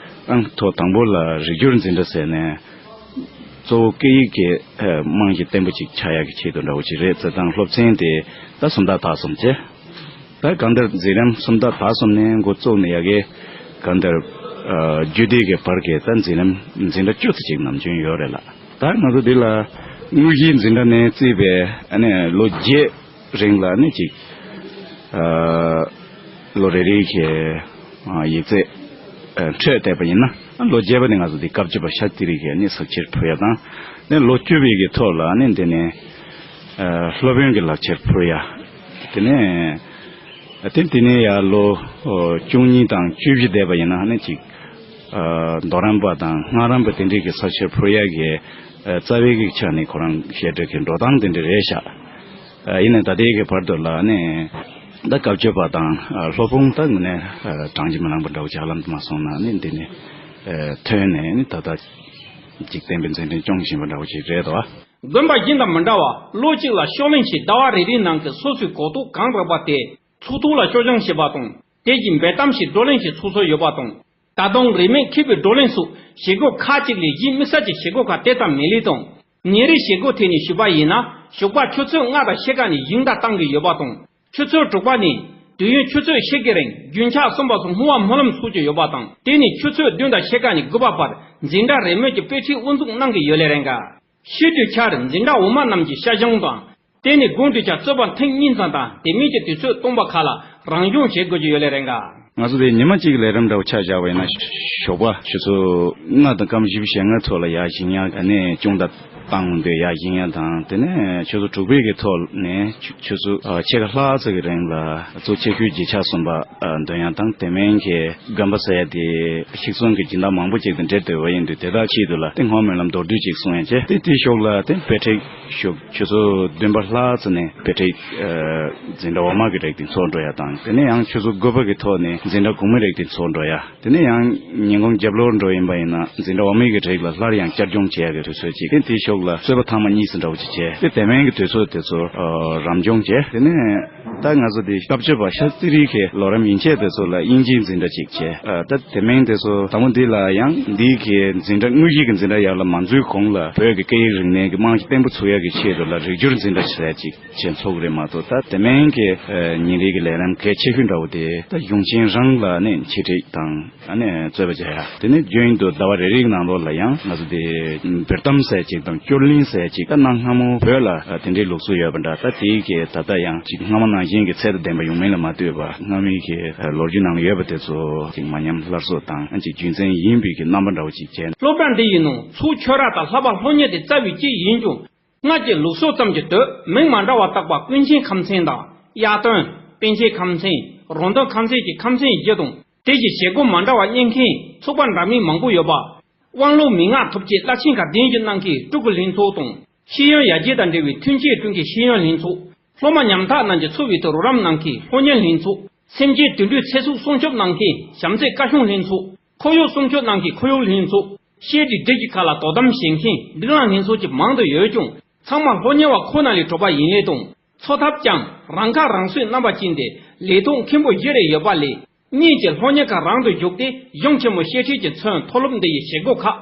ཨང་། ཐོག་དང་པོ་ལ་རིག་སྒྱུར་འཛིན་གྲྭ་ཟེར་ནས། གཙོ་བོ་སྐད་ཡིག་གི། ཨ། རྨང་གཞི་བརྟན་པོ་ཅིག་ཆགས་ཡག་གི་ཆེད་དུ་འདྲ་བོ་ཅིག་རེད་ཟེར་དང་། སློབ་ཚན་དེ་ད་སུམ་རྟགས་དག་གསུམ་བྱས། ད་གང་ལྟར་འཛིན་རིམ་སུམ་རྟགས་དག་གསུམ་ནས་འགོ་བཙུགས་ནས་ཡ་གི་གང་ལྟར། ཨ། རྒྱུད་སྡེ་གི་བར་གྱི་ད་འཛིན་རིམ་འཛིན་གྲྭ་བཅུ་ཙམ་ཅིག་ནམ་རྒྱུན་ཡོད་རེད་ལགས། ད་ང་ཚོ་འདི་ལ་དངོས་གཞིའི་འཛིན་གྲྭ་ནས་བརྩིས་པའི་ཨ་ནི་ལོ་བརྒྱད་རིང་ལ་ནི་ཅིག་ཨ། ལོ་རེ་རེའི་གི། ཨ། ཡིག་ཚད། ཨ། འཕྲོད་བསྡད་པ་ཡིན་ན། ལོ་བརྒྱད་པ་ནས་ང་ཚོ་འདི་སྐབས་བཅུ་པ་ཤཱསྟྲི་གི་ནི་ཕྱག་འཁྱེར་ཕུལ་ཡ་དང་། ནས་ལོ་བཅུ་པའི་གི་ཐོག་ལ་ནི་འདི་ནས། ཨ། སློབ་དཔོན་གྱི་ལག་ཁྱེར་ཕུལ་ཡ། དེ་ནས། ཨ། དེ། དེ་ནས་ཡར་ལོ། ཨོ། བཅུ་གཉིས་དང་བཅུ་བཞི་བསྡད་པ་ཡིན་ན་ནི་ཅིག་ཨ། མདོ་རམས་པ་དང་སྔགས་རམས་པ་དེ་འདྲའི་གི་ཕྱག་འཁྱེར་ཕུལ་ཡ་གི། ཨ། རྩ་བའི་གི་ཆ་ནས་ཁོ་རང་བཤད་གྲྭ་གི་འགྲོ་སྟངས་དེ་འདྲ་རེད་ཤག་ཨ། ཡིན་ནའི་ད་ལྟའི་གི་བར་དུ་ལ་ནི་ད་སྐབས་བཅུ་པ་དང་། ཨ། སློབ་དཔོན་ད་དངོས་གནས། ཨ། གྲངས་ཀྱིས་མི་ལངས་པ་འདྲ་བོ་ཅིག་ཧ་ལམ་མ་སོང་ན་ནི་འདི་ནས། ཨ། ཐོན་ནས་ནི་ད་ལྟ་འཇིག་རྟེན་པའི་མཛད་འཕྲིན་སྐྱོང་བཞིན་པ་འདྲ་བོ་ཅིག་རེད་དོ། དགོན་པ་གཞན་དང་མི་འདྲ་བར་ལོ་གཅིག་ལ་ཤོག་ལེན་ཞིག་ཟླ་བ་རེ་རེའི་ནང་གི་སོ་སོའི་གོ་རྟོགས་གང་རག་པ་དེ་ཚོགས་ཐོག་ལ་སྐྱོར་སྦྱང་བྱེད་པ་དང་། དེ་བཞིན་འབེལ་གཏམ་ཞིག་བགྲོ་གླེང་ཞིག་ཚོགས་སྲོལ་ཡོད་པ་དང་། ད་དུང་རིན་མེད་མཁས་པའི་བགྲོ་གླེང་སོགས་བྱེད་སྒོ་ཁག་ཅིག་ལས་གཞན་དམིགས་བསལ་གྱི་བྱེད་སྒོ་ཁག་དེ་ཙམ་མེད་ལེ་དང་། ཉིན་རེའི་བྱེད་སྒོ་ཐད་ནས་ཞུས་པ་ཡིན་ན། ཞོགས་པ་ཆུ་ཚོད་ལྔ་དང་ཕྱེད་ཀ་ནས་ཞིང་རྟ་བཏང་གི་ཡོད་པ་དང་། ཆུ་ཚོད་དྲུག་པ་ནས་དུས་ཡུན་ཆུ་ཚོད་ཕྱེད་ཀའི་རིང་རྒྱུན་ཆགས་གསུམ་པ་སོགས་བསྔོ་བ་སྨོན་ལམ་ཚོགས་ཀྱི་ཡོད་པ་དང་། དེ་ནས་ཆུ་ཚོད་བདུན་དང་ཕྱེད་ཀ་ནས་དགུ་པ་བར་འཛིན་གྲྭ་རེས་མོས་ཀྱི་དཔེ་ཁྲིད་དབུ་འཛུགས་གནང་གི་ཡོད་ལེ་རེད་འགའ། ཕྱི་དུས་ཆར་འཛིན་གྲྭ་འོག་མ་རྣམས་ཀྱི་ཤ་ཞང་དང་། དེ་ནས་དགོང་དུས་ཆར་རྩོད་པ་ཐེངས་གཉིས་ཙམ་དང་། དེ་མིན་གྱི་དུས་ཚོད་སྟོང་པ་ཁག་ལ་རང་སྦྱོང་བྱེད་དགོས་ཀྱི་ཡོད་ལེ་རེད་འགའ། ང་ཚོ་དེ་ཉི་མ་གཅིག་གི་ལས་རིམ་འདྲ་བོ་ཆ་བཞག་པ་ཡིན་ན། ཞོགས་པ་ཆུ་ཚོད་ལྔ་དང་སྐར་མ་བཞི་བཅུ་ཞེ་ལྔ་ཐོག་ལ་ཡར་ཞིང་ཡང་ནས་སྐྱོང་བརྡ་བཏང་འོང་དུས་ཡར་ཞིང་ཡང་དང་། དེ་ནས་ཆུ་ཚོད་དྲུག་པའི་གི་ཐོག་ནས་ཆུ་ཆུ་ཚོད་ཕྱེད་ཀ་ལྷག་ཙམ་གྱི་རིང་ལ་གཙོ་ཆེ་ཤོས་རྗེས་ཆགས་གསུམ་པ་འདོན་ཡ་དང་། དེ་མིན་གྱི་དགོན་པ་ཟེར་ཡ་དེ་ཤིག་ཚོན་གྱི་སྦྱིན་བདག་མང་པོ་ཅིག་དང་འབྲེལ་བསྡད་པ་ཡིན་དུས། དེ་དག་ཆེད་དུ་ལ་དེ་སྔོན་སྨོན་ལམ་མདོར་བསྡུས་ཅིག་གསུང་ཡ་བྱས། དེ་དེའི་ཞོགས་ལ་དེ་དཔེ་ཁྲིད་ཞུགས། ཆུ་ཚོད་བདུན་པ་ལྷག་ཙམ་ནས་དཔེ་ཁྲིད། ཨ། འཛིན་གྲྭ་འོག་མ་གི་རིགས་དེ་ཚོགས་འགྲོ་ཡ་དང་། དེ་ནས་ཡང་ཆུ་ཚོད་དགུ་པ་གི་ཐོག་ནས་འཛིན་གྲྭ་གོང་མའི་རིགས་དེ་ཚོགས་འགྲོ་ཡ། དེ་ནས་ཡང་ཉིན་གུང་རྒྱབ་ལོགས་འགྲོ་ཡིན་པ་ཡིན་ན། འཛིན་གྲྭ་འོག་མའི་གི་རིགས་ལ་སླར་ཡང་བསྐྱར་སྦྱོང་བྱེད་ཡ་གི་དུས་ཚོད་ཅིག་དེ་དེའི་ཞོགས་ལ་རྩོད་པ་ཐེངས་མ་གཉིས་ཙམ་འདྲ་བོ་ཅིག་བྱས། དེ་དེ་མིན་གྱི་དུས་ཚོད་དེ་ཚོ། ཨ། རང་སྦྱོང་བྱས། དེ་ནས་ད་ང་ཚོ་དེ་སྐབས་བཅུ་པ་ཤཱསྟྲི་གི་ལོ་རིམ་ཡན་ཆད་དེ་ཚོ་ལ་དབྱིན་ཇིའི་འཛིན་གྲྭ་ཅིག་བྱས། ཨ། ད་དེ་མིན་དེ་ཚོ་དང་པོ་འདི་ལ་ཡང་འདི་གི་འཛིན་གྲྭ། དངོས་གཞི་གི་འཛིན་གྲྭ་ཡར་ལ་མ་འཛུལ་གོང་ལ་བོད་ཀྱི་སྐད་ཡིག་རིག་གནས་ཀྱི་རྨང་གཞི་བརྟན་པོ་ཚུགས་ཡ་གི་ཆེད་དུ་ལ་རིག་སྒྱུར་འཛིན་གྲྭ་ཟེར་ཅིག་བྱས་ཚོགས་རེད་མ་གཏོགས། ད་དེ་མིན་གྱི། ཨ། ཉིན་རེའི་གི་ལས་རིམ་གལ་ཆེ་ཤོས་འདྲ་བོ་དེ་ད་གཞུང་ཆེན་རང་ལ་ནི་འཆད་ཁྲིད་དང་། ཨ་ནི་རྩོད་པ་བྱ་ཡ། དེ་ནས་རྒྱུན་དུ་ཟླ་བ་རེ་རེའི་ནང་ལོགས་ལ་ཡང་ང་ཚོ་དེ་འབེལ་གཏམ་ཟེར་ཅིག་དང་སྐྱོར་གླེང་ཟེར་ཅིག་ད་གནའ་སྔ་མོ་བོད་ལ་དེ་འདྲའི་ལུགས་སྲོལ་ཡོད་པ་འདྲ། ད་དེའི་གི་ད་ལྟ་ཡང་ཅིག་སྔ་མ་ནང་བཞིན་གྱི་ཚད་དང་ལྡན་པ་ཡོང་མིན་ལ་མ་ལྟོས་པར། སྔ་མའི་གི་ལོ་རྒྱུས་ནང་ལ་ཡོད་པ་དེ་ཚོ་ཅིག་མ་ཉམས་སླར་གསོ་དང་། ཅིག་རྒྱུན་འཛིན་ཡིན་པའི་གི་རྣམ་པ་འདྲ་བོ་ཅིག་བྱས། སློབ་གྲྭ་འདི་ཡི་ནང་ཚོགས་ཆོས་ར་དང་བསླབ་པ་སློབ་གཉེར་དེ་རྩ་བའི་གཅིག་ཡིན་ཀྱང་། སྔར་གྱི་ལུགས་སྲོལ་ཙམ་གྱིས་དོད་མིང་མ་འདྲ་བ་བཏགས་པ། ཀུན་མཁྱེན་ཁམས་ཚན་དང་། གཡག་སྟོན། པཎ་ཆེན་ཁམས་ཚན། རོང་སྟོན་ཁམས་ཚན་གྱི་ཁམས་ཚན་བཞི་དང་། དེ་བཞིན་བྱེད་སྒོ་མ་འདྲ་བ་གཉེར་མཁན་ཚོགས་པ་འདྲ་མིན་མང་པོ་ཡོད་པ། དབང་ལུང་མན་ངག་ཐོབ་བྱེད་བླ་ཆེན་ཁག་བདུན་གྱིས་གནང་མཁན་སྤྲུལ་སྐུ་ལྷན་ཚོགས་དང་། ཤེས་ཡོན་ཡར་རྒྱས་དང་འབྲེལ་བའི་ཐོན་སྐྱེད་བསྐྲུན་མཁན་ཤེས་ཡོན་ལྷན་ཚོགས། སློབ་མ་ཉམ་ཐག་རྣམས་ཀྱི་འཚོ་བའི་ཐོག་རོགས་རམ་གནང་མཁན་སློབ་གཉེར་ལྷན་ཚོགས། སེམས་ཅན་དུད་འགྲོའི་ཚེ་སྲོག་སྲུང་སྐྱོབ་གནང་མཁན་བྱམས་བརྩེ་བཀའ་གཞུང་ལྷན་ཚོགས། ཁོར་ཡུག་སྲུང་སྐྱོབ་གནང་མཁན་ཁོར་ཡུག་ལྷན་ཚོགས། བཤད་སྒྲིག་སྒྲིག་གཞི་ཁག་ལ་དོ་དམ་བྱེད་མཁན་སྒྲིག་ལམ་ལྷན་ཚོགས་བཅས་མང་དུ་ཡོད་ཀྱང་། ཚང་མ་སློབ་གཉེར་བ་ཁོ་ན་ལས་གྲུབ་པ་ཡིན་ལེ་དང་། འཚོ་ཐབས་ཀྱང་རང་ཁ་རང་གསོའི་རྣམ་པ་ཅན་ཏེ། ལས་ཐོག་མཁན་པོ་བཞི་རེ་ཡོད་པ་ལས། གཉིས་ཀྱིས་སློབ་གཉེར་ཁང་རང་དུ་བཞུགས་ཏེ། གཞུང་ཆེན་མོ་བཤད་ཁྲིད་ཀྱི་མཚོན་མཐོ་སློབ་འདི་ཡི་བྱེད་སྒོ་ཁག་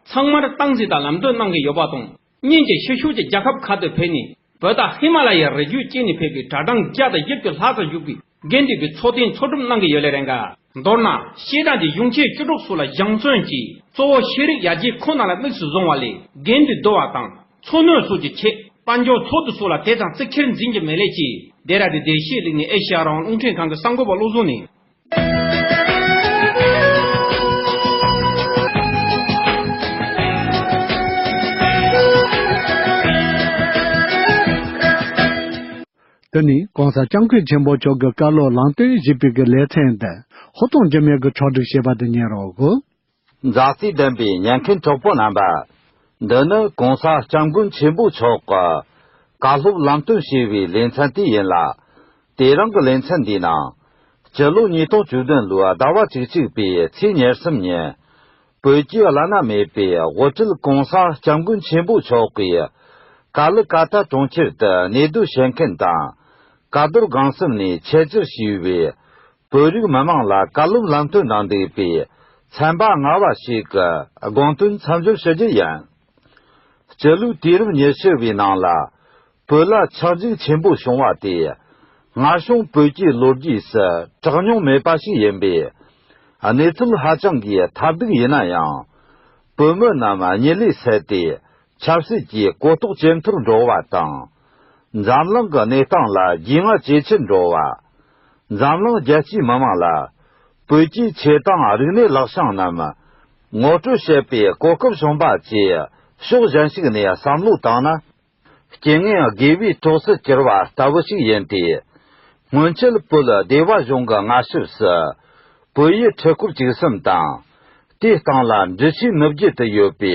ཚང་མར་སྟངས་འཛིན་དང་ལམ་སྟོན་གནང་གི་ཡོད་པ་དང་། གཉིས་ཀྱིས་ཕྱི་ཕྱོགས་ཀྱི་རྒྱལ་ཁབ་ཁག་ཏུ་ཕེབས་ནས། བོད་དང་ཧི་མ་ལ་ཡའི་རི་རྒྱུད་བཅས་ནས་ཕེབས་པའི་གྲྭ་གྲངས་བརྒྱ་དང་བཞི་བཅུ་ལྷག་ཙམ་བཞུགས་པའི་དགེ་འདུན་པའི་ཚོགས་ཐེངས་ཚོགས་སྒྲུབ་གནང་གི་ཡོད་ལེ་རེད་འགའ། མདོར་ན། བཤད་གྲྭ་འདི་གཞུང་ཆེན་བཅུ་དྲུག་སོགས་ལ་སྦྱང་བརྩོན་གྱིས། གཙོ་བོ་ཤེས་རིག་ཡར་རྒྱས་ཁོ་ན་ལ་དམིགས་སུ་བཟུང་བ་ལས། དགེ་འདུན་བསྡུ་བ་དང་། འཚོ་སྣོན་སོགས་ཀྱི་ཆེད། དཔལ་འབྱོར་ཚོགས་འདུ་སོགས་ལ་དེ་ཙམ་བརྩི་འཁྱེར་འཛིན་གྱི་མེད་ལེ་ཅེས། བདེ་ར་བདེ་བཤད་ལེགས་ནས་ཨེ་ཤེ་ཡ་རང་དབང་རླུང་འཕྲིན་ཁང་གི་གསར་འགོད་པ་བློ་བཟང་ནས། དེ་ནི་༸གོང་ས་༸སྐྱབས་མགོན་ཆེན་པོ་མཆོག་གི་བཀའ་སློབ་ལམ་སྟོན་ཞེས་པའི་གི་ལེ་ཚན་འདི་ཧུར་ཐག་འཇིགས་མེད་ཀྱིས་ཕྱོགས་སྒྲིག་བྱས་པ་དེ་ཉན་རོགས་གོ། མཛའ་བརྩེ་ལྡན་པའི་ཉན་མཁན་གྲོགས་པོ་རྣམ་པ། འདི་ནི་༸གོང་ས་༸སྐྱབས་མགོན་ཆེན་པོ་མཆོག་གི་བཀའ་སློབ་ལམ་སྟོན་ཞེས་པའི་ལེ་ཚན་དེ་ཡིན་ལ། དེ་རིང་གི་ལེ་ཚན་འདིའི་ནང་། སྤྱི་ལོ་ཉིས་སྟོང་བཅུ་བདུན་ལོའི་ཟླ་བ་བཅུ་གཅིག་པའི་ཚེས་ཉེར་གསུམ་ཉིན། བོད་ཀྱི་བླ་ན་མེད་པའི་དབུ་ཁྲིད་༸གོང་ས་༸སྐྱབས་མགོན་ཆེན་པོ་མཆོག་གིས་ཀ་ལི་ཀ་ཏ་གྲོང་ཁྱེར་དུ་གནས་སྡོད་བྱེད་མཁན་དང་། ཀ་རྡོར་སྒང་གསུམ་ནས་ཆེད་བཅར་བྱས་པའི་བོད་རིགས་མི་མང་ལ་བཀའ་སློབ་ལམ་སྟོན་གནང་འདུག་པའི་ཚན་པ་ལྔ་པ་ཞིག་གི་དགོངས་དོན་མཚམས་སྦྱོར་ཞུ་རྒྱུ་ཡིན། སྤྱི་ལོའི་དུས་རབས་ཉི་ཤུ་བའི་ནང་ལ། བོད་ལ་ཆག་འཇིག་ཆེན་པོ་བྱུང་བ་དེ། སྔར་བྱུང་བོད་ཀྱི་ལོ་རྒྱུས་སུ་གྲངས་མྱོང་མེད་པ་ཞིག་ཡིན་པས། གནས་ཚུལ་ཧ་ཅང་གི་ཐབས་སྡུག་ཡིན་ན་ཡང་། བོད་མི་རྣམས་གཉིད་ལས་སད་དེ། ཆབ་སྲིད་ཀྱི་གོ་རྟོགས་ཇེ་མཐོར་འགྲོ་བ་དང་། འཛམ་གླིང་གི་གནས་སྟངས་ལ་རྒྱུས་མངའ་ཇེ་ཆེར་འགྲོ་བ། འཛམ་གླིང་རྒྱལ་སྤྱིའི་མི་དམངས་ལ། བོད་ཀྱི་ཆོས་དང་རིག་གནས་ལག་བྱང་རྣམས། ངོ་སྤྲོད་བྱེད་པའི་གོ་སྐབས་བྱུང་བ་བཅས་ཕྱོགས་གཞན་ཞིག་ནས་བསམ་བློ་བཏང་ན། རྐྱེན་ངན་དགེ་བའི་གྲོགས་སུ་གྱུར་བ་ལྟ་བུ་ཞིག་ཡིན་ཏེ། སྔོན་ཆད་བོད་སྡེ་བ་གཞུང་གི་མངའ་ཞབས་སུ། བོད་ཡུལ་ཁྲི་སྐོར་བཅུ་གསུམ་དང་། དེའི་སྟེང་ལ་འབྲི་ཆུའི་ནུབ་རྒྱུད་དུ་ཡོད་པའི་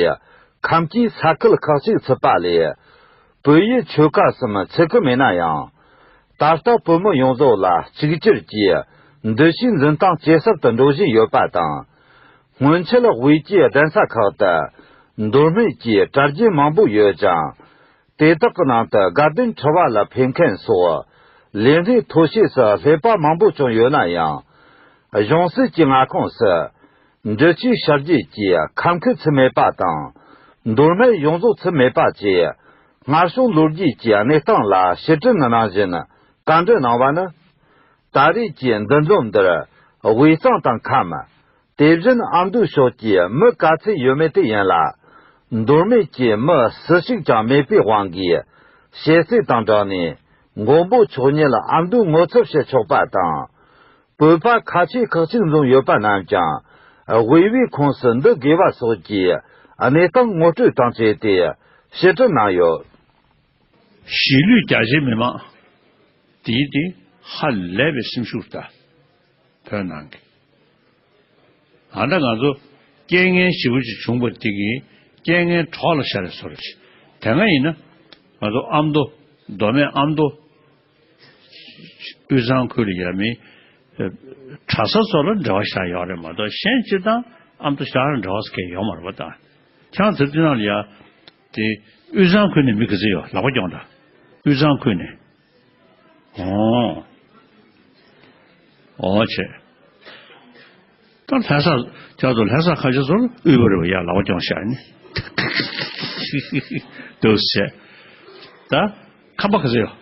ཁམས་སྐྱེས་ས་ཁུལ་ཁག་ཅིག་ཚུད་པ་ལས། བོད་ཡུལ་ཆོལ་ཁ་གསུམ་ཚུད་ཀྱི་མེད་ན་ཡང་། ད་ལྟ་བོད་མི་ཡོངས་རྫོགས་ལ་གཅིག་གྱུར་གྱི་འདུ་ཤེས་འཛིན་སྟངས་ཇེ་ཟབ་ཏུ་འགྲོ་བཞིན་ཡོད་པ་དང་། སྔོན་ཆད་དབུས་ཀྱི་གདན་ས་ཁག་ཏུ་མདོ་སྨད་ཀྱི་གྲྭ་རྒྱུན་མང་པོ་ཡོད་ཅིང་། དེ་དག་གི་ནང་དུ་དགའ་ལྡན་ཁྲི་པ་ལ་ཕེབས་མཁན་སོགས་ལས་སྣེ་མཐོ་ཤོས་སུ་སླེབས་པ་མང་པོ་བྱུང་ཡོད་ན་ཡང་། གཞུང་སྲིད་ཀྱི་མངའ་ཁོངས་སུ་འབྲི་ཆུའི་ཤར་རྒྱུད་ཀྱི་ཁམས་ཁུལ་ཚུད་མེད་པ་དང་། མདོ་སྨད་ཡོངས་རྫོགས་ཚུད་མེད་པ་བཅས་སྔར་བྱུང་ལོ་རྒྱུས་ཀྱི་གནས་སྟངས་ལ་ཕྱིར་དྲན་གནང་བཞིན་བཀའ་འདྲི་གནང་བ་ནི། ད་རེས་ཀྱི་འདུ་འཛོམས་འདིར་དབུས་གཙང་དང་ཁམས། དེ་བཞིན་ཨ་མདོའི་ཕྱོགས་ཀྱི་མི་ག་ཚད་ཡོད་མེད་དེ་ཡིན་ལ། མདོ་སྨད་ཀྱི་མི་སུ་ཞིག་ཀྱང་མེད་པའི་དབང་གིས། ཞལ་གསེང་དང་སྦྲགས་ནས་མགོན་པོ་མཆོག་ཉིད་ཨ་མདོའི་ངོ་ཚབ་བྱེད་ཆོག་པ་དང་། བོད་པ་ཁ་ཆེ་ཁག་ཅིག་འཛོམས་ཡོད་པ་རྣམས་ཀྱང་དབུས་པའི་ཁོངས་སུ་འདུ་དགོས་པ་སོགས་ཀྱི་གནས་སྟངས་ངོ་སྤྲོད་དང་བཅས་ཏེ་ཕྱིར་དྲན་གནང་ཡོད། གཞིས་ལུས་རྒྱ་ཆེའི་མི་མང་དེའི་དེ་ཧ་ལས་པའི་སེམས་ཤུགས་དང་། བོད་ནང་གི། ཨ་ད་ང་ཚོ་རྐྱེན་ངན་ཞེ་པོ་ཅིག་བྱུང་བ་དེ་གིས་རྐྱེན་ངན་གྲོགས་ལ་ཤར་བཟོ་འདྲ་ཞིག་དེ་སྔ་ཡིན་ན་ང་ཚོ་ཨ་མདོ། མདོ་སྨད་ཨ་མདོ། དབུས་གཙང་ཁུལ་ལ་ཡོད་མི་གྲྭ་ས་ཚོ་ལ་འབྲེལ་བ་ཤར་ཡོད་རེད་མ་གཏོགས་གཞན་སྤྱིར་བཏང་ཨ་མདོ་ཤར་ལ་འབྲེལ་བ་ཟེར་མཁན་ཡོད་མ་རེད་པ། ད་ཁྱེད་རང་ཚོ་དེ་ནང་ལ་ཡ་དེ་དབུས་གཙང་ཁུལ་ནས་མི་ག་ཚོད་ཡོད་ལག་པ་རྒྱོངས་དང་། དབུས་གཙང་ཁུལ་ནས། ཨོ། ཨོ་ཆེ། ད་ལྷ་ས་ཁྱེད་ཚོ་ལྷ་ས་ཁ་ཆེ་ཚོ་དབུས་པ་རེད་པ། ཡ་ལག་པ་རྒྱོངས་ཤག་ནི། འདུག་ཟེར། ད་ཁམས་པ་ག་ཚོད་ཡོད།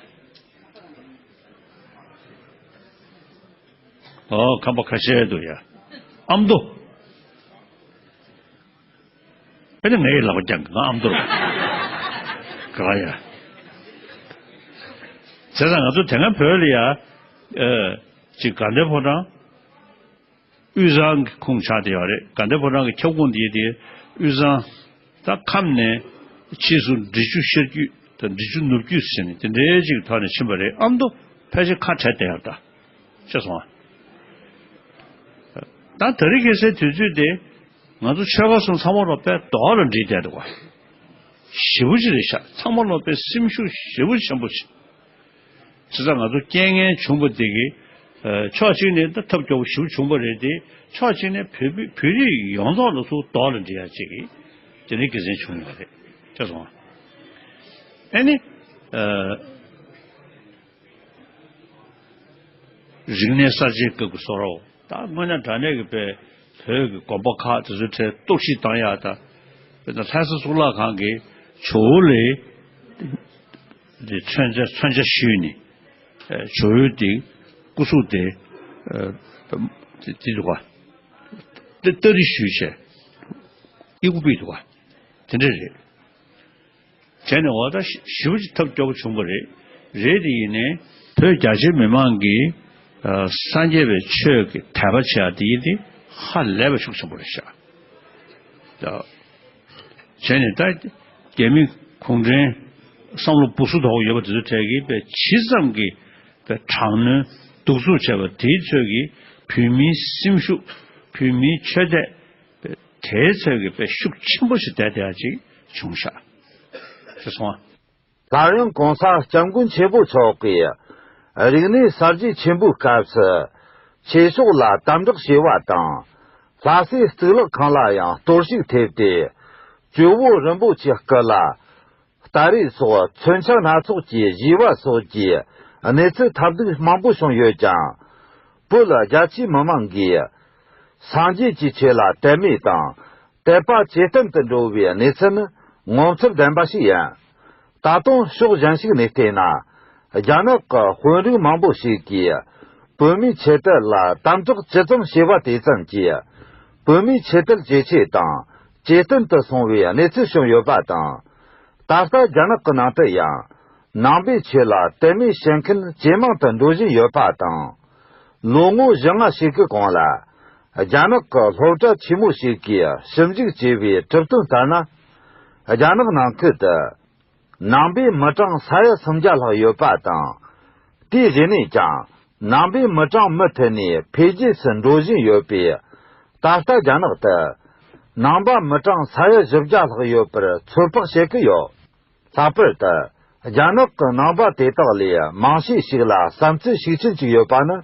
ཨོ་ཁམས་པ་ཁ་ཤས་འདུག་ཡ། ཨ་མདོ། ཨ་ནི་ངའི་ལག་པ་བརྐྱངས་ང་ཨ་མདོ་རེད། ག་ལ་ཡ། བྱས་ཙང་ང་ཚོ་དེ་སྔ་བོད་ལ་ཡ། ཨེ། ཅིག་དགའ་ལྡན་ཕོ་བྲང་། དབུས་གཙང་གི་ཁོངས་ཆགས་བསྡད་ཡོད་རེད། དགའ་ལྡན་ཕོ་བྲང་གི་ཁྱབ་ཁོངས་དེ་དེ་དབུས་གཙང་། ད་ཁམས་ནས་ཕྱིས་སུ་འབྲི་ཆུ་ཤར་རྒྱུད་དང་འབྲི་ཆུ་ནུབ་རྒྱུད་ཟེར་ནས་དེ་འདྲའི་ཅིག་ཐོག་ནས་ཕྱིན་པ་རེད། ཨ་མདོ་ཕལ་ཆེར་ཁ་བྲལ་བསྡད་ཡོད་ད། ཤེས་སོང་ཨ། ད་དེ་རིང་ཁ་སང་དུས་ཚོད་དེ་ང་ཚོ་ཆོལ་ཁ་གསུམ་ཚང་མ་ལོ་དཔེ་རྡོག་ལ་འགྲིལ་བསྡད་འདུག་ག་ཞེ་པོ་ཅིག་རེད་ཤག་ཚང་མ་ལོ་དཔེ་སེམས་ཤུགས་ཞེ་པོ་ཆེན་པོ་ཅིག་བྱས་ཙང་ང་ཚོ་རྐྱེན་ངན་བྱུང་བ་དེ་གི་ཕྱོགས་གཅིག་ནས་ད་ཐབས་སྐྱོ་པོ་ཞེ་པོ་བྱུང་བ་རེད་དེ། ཕྱོགས་གཅིག་ནས་བོད་བོད་རིགས་ཡོངས་རྫོགས་ལ་ཚུར་རྡོག་ལ་འགྲིལ་ཡ་ཅིག་གི་དེ་འདྲའི་དགེ་མཚན་བྱུང་ཡོད་རེད། ཤེས་སོང་ཨ། ཨ་ནི། རིག་གནས་གསར་བརྗེའི་སྐབས་ཀྱི་བཟོ་འདྲ། ད་དངོས་གནས་དྲང་གནས་ཀྱི་དཔེ་བོད་ཀྱི་དགོན་པ་ཁག་དེ་ཚོའི་གྲས་གཏོར་བཤིག་བཏང་ཡག་དང་། དཔེར་ན་ལྷ་ས་གཙུག་ལག་ཁང་གི་ཇོ་བོ་ལའི་དེ་མཚོན་ཆ་མཚོན་ཆ་བཤུས་ནས་ཇོ་བོའི་དེ་སྐུ་གཟུགས་དེ་དེ་དེ་འདུག་ག་ཏ་ཏ་རི་བཤུས་བྱས་ཨི་ཁུ་པི་འདུག་ག་དེ་འདྲ་རེད། བྱས་ནས་འོ་ད་ཞེ་པོ་ཅིག་ཐབས་སྐྱོ་པོ་བྱུང་བ་རེད། རེད་དེ་ཡིན་ནའི་བོད་རྒྱ་ཆེའི་མི་མང་གིས་སངས་རྒྱས་པའི་ཆོས་ཀྱི་དད་པ་བྱེད་ཡ་དེ་ཡིན་ཏེ་ཧ་ལས་པའི་ཤུགས་ཆེན་པོ་རེད་ཤག་བྱས་ནས་ད་རྒྱ་མི་གུང་ཁྲན་བསམ་བློ་སྦུ་སུ་དོག་ཡོད་པ་དེ་ཚོ་གྲས་ཀྱིས་དཔེ་ཇི་ཙམ་གྱིས་ པའི་དྲག་གནོན་གདུག་རྩུབ་བྱས་པ་དེའི་ཚོད་ཀྱིས་བོད་མིའི་སེམས་ཤུགས། བོད་མིའི་ཆོས་དད། དེའི་ཚོད་ཀྱིས་དཔེ་ཤུགས་ཆེན་པོ་ཞིག་བསྡད་བསྡད་ཡ་ཅིག་བྱུང་ཤག་ཅེས་གསུངས། སླར་ཡང་གོང་ས་སྐྱབས་མགོན་ཆེན་པོ་མཆོག་གིས་རིག་གནས་གསར་བརྗེ་ཆེན་པོའི་སྐབས་སུ་ཆོས་ཕྱོགས་ལ་དམ་དྲག་བྱས་པ་དང་། ལྷ་སའི་གཙུག་ལག་ཁང་ལ་ཡང་གཏོར་བཤིག་ཐེབས་ཏེ། ཇོ་བོ་རིན་པོ་ཆེ་སྐུ་ལ་སྟ་རེ་སོགས་མཚོན་ཆ་སྣ་ཚོགས་ཀྱིས་གཞུས་པ་སོགས་ཀྱི་གནས་ཚུལ་ཐབས་སྡུག་མང་པོ་བྱུང་ཡོད་ཀྱང་། བོད་རྒྱ་ཆེའི་མི་མང་གིས་སངས་རྒྱས་ཀྱི་ཆོས་ལ་དད་མོས་དང་དད་པ་ཇེ་བརྟན་དུ་འགྲོ་བའི་གནས་ཚུལ་ནི་ངོ་མཚར་ལྡན་པ་ཞིག་ཡིན། ད་དུང་ཕྱོགས་གཞན་ཞིག་ནས་བལྟས་ན། རྒྱ་ནག་གི་དཔོན་རིགས་མང་པོ་ཞིག་གིས་བོད་མིའི་ཆོས་དད་ལ་དམ་དྲག་ཇི་ཙམ་བྱས་པ་དེ་ཙམ་གྱིས་བོད་མིའི་ཆོས་དད་ཇེ་ཆེ་དང་ཇེ་བརྟན་དུ་སོང་བའི་གནས་ཚུལ་བྱུང་ཡོད་པ་དང་། ད་ལྟ་རྒྱ་ནག་གི་ནང་དུ་ཡང་ནང་པའི་ཆོས་ལ་དད་མོས་བྱེད་མཁན་ཇེ་མང་དུ་འགྲོ་བཞིན་ཡོད་པ་དང་། ལོ་ངོ་བཞི་ལྔ་ཞིག་གི་གོང་ལ། རྒྱ་ནག་གི་སློབ་གྲྭ་ཆེན་མོ་ཞིག་གིས་ཞིབ་འཇུག་བྱས་པའི་གྲུབ་དོན་ལྟར་ན། རྒྱ་ནག་ནང་ཁུལ་དུ་ནང་པའི་མི་གྲངས་ས་ཡ་སུམ་བརྒྱ་ལྷག་ཡོད་པ་དང་། དེའི་རྗེས་ནས་ཀྱང་ནང་པའི་མི་གྲངས་མུ་མཐུད་ནས་འཕེལ་རྒྱས་སུ་འགྲོ་བཞིན་ཡོད་པས། ད་ལྟ་རྒྱ་ནག་ཏུ་ནང་པ་མི་གྲངས་ས་ཡ་བཞི་བརྒྱ་ལྷག་ཡོད་པར་ཚོད་དཔག་བྱེད་ཀྱི་ཡོད། ལྷག་པར་དུ་རྒྱ་ནག་གི་ནང་པ་དེ་དག་ལས་མང་ཤས་ཤིག་ལ་བསམ་ཚུལ་ཤུགས་ཆེན་ཅིག་ཡོད་པ་ནི།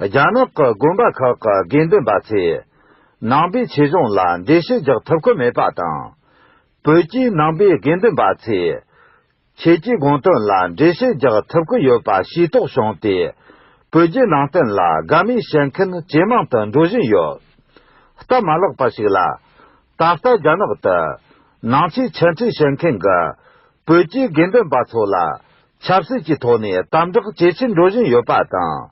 རྒྱ་ནག་གི་དགོན་པ་ཁག་གི་དགེ་འདུན་པ་ཚོས་ནང་པའི་ཆོས་གཞུང་ལ་འགྲེལ་བཤད་རྒྱག་ཐུབ་ཀྱི་མེད་པ་དང་། བོད་ཀྱི་ནང་པའི་དགེ་འདུན་པ་ཚོས་ཆོས་ཀྱི་དགོངས་དོན་ལ་འགྲེལ་བཤད་རྒྱག་ཐུབ་ཀྱི་ཡོད་པ་ཤེས་རྟོགས་བྱུང་སྟེ། བོད་བརྒྱུད་ནང་བསྟན་ལ་དགའ་མོས་བྱེད་མཁན་ཇེ་མང་དུ་འགྲོ་བཞིན་ཡོད། སྟབས་མ་ལེགས་པ་ཞིག་ལ། ད་ལྟ་རྒྱ་ནག་ཏུ་ནང་ཆོས་འཆད་ཁྲིད་བྱེད་མཁན་གྱི་བོད་ཀྱི་དགེ་འདུན་པ་ཚོ་ལ་ཆབ་སྲིད་ཀྱི་ཐོག་ནས་དམ་དྲག་ཇེ་ཆེར་འགྲོ་བཞིན་ཡོད་པ་དང་།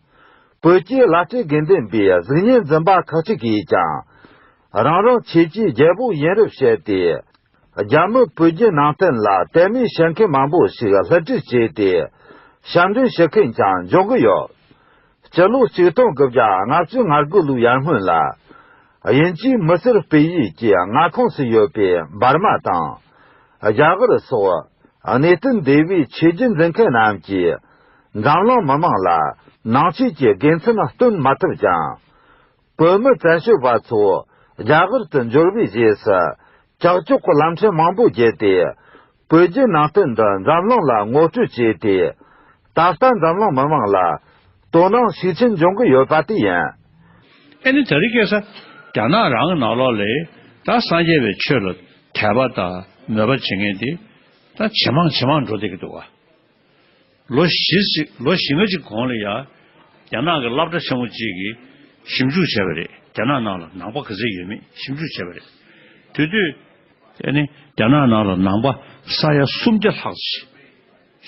བོད་ཀྱི་བླ་སྤྲུལ་དགེ་འདུན་པའི་གཟུགས་བརྙན་འཛིན་པ་ཁག་ཅིག་གིས་ཀྱང་། རང་རང་ཆོས་ཀྱི་རྒྱལ་པོ་ཡིན་རབས་བཤད་དེ། རྒྱ་མི་བོད་བརྒྱུད་ནང་བསྟན་ལ་དད་མོས་བྱེད་མཁན་མང་པོ་ཞིག་བསླུ་བྲིད་བྱས་ཏེ། ཞབས་འདྲེན་བྱེད་མཁན་ཀྱང་འབྱུང་གི་ཡོད། སྤྱི་ལོ་ཆིག་སྟོང་དགུ་བརྒྱ་ལྔ་བཅུ་ང་དགུ་ལོའི་ཡར་སྔོན་ལ། དབྱིན་ཇིའི་མི་སེར་སྤེལ་ཡུལ་གྱི་མངའ་ཁོངས་སུ་ཡོད་པའི་འབར་མ་དང་། རྒྱ་གར་སོགས་གནས་བརྟན་སྡེ་བའི་ཆོས་བརྒྱུད་འཛིན་མཁན་རྣམས་ཀྱིས་འཛམ་གླིང་མི་མང་ལ་ནང་ཆོས་ཀྱི་དགེ་མཚན་སྟོན་མ་ཐུབ་ཀྱང་། བོད་མི་བཙན་བྱོལ་བ་ཚོ་རྒྱ་གར་དུ་འབྱོར་བའི་རྗེས་སུ། ཀྱག་ཀྱོག་གི་ལམ་ཁྲིད་མང་པོ་བརྒྱུད་དེ། བོད་བརྒྱུད་ནང་བསྟན་འདི་འཛམ་གླིང་ལ་ངོ་སྤྲོད་བྱས་ཏེ། ད་ལྟ་འཛམ་གླིང་མི་མང་ལ་དོ་སྣང་ཤུགས་ཆེན་འབྱུང་གི་ཡོད་པ་དེ་ཡིན། ཨེ་ནི་དེ་རིང་ཁ་སང་རྒྱ་ནག་རང་གི་ནང་ལོགས་ལ་ད་སངས་རྒྱས་པའི་ཆོས་ལ་དད་པ་དང་མོས་པ་བྱེད་མཁན་དེ་ད་ཇེ་མང་ཇེ་མང་འགྲོ་བསྡད་ཀྱི་འདུག་བ། ལོ་བཞི་ཞིག་ལོ་བཞི་ལྔ་ཅིག་གོང་ལ་ཡ། རྒྱ་ནག་གི་སློབ་གྲྭ་ཆེན་མོ་གཅིག་གིས་ཞིབ་འཇུག་བྱས་པ་རེད། རྒྱ་ནག་ནང་ལ་ནང་པ་ག་ཚོད་ཡོད་མེད་ཞིབ་འཇུག་བྱས་པ་རེད། དེ་དུས་ཨ་ནི་རྒྱ་ནག་ནང་ལ་ནང་པ་ས་ཡ་སུམ་བརྒྱ་ལྷག་ཅིག་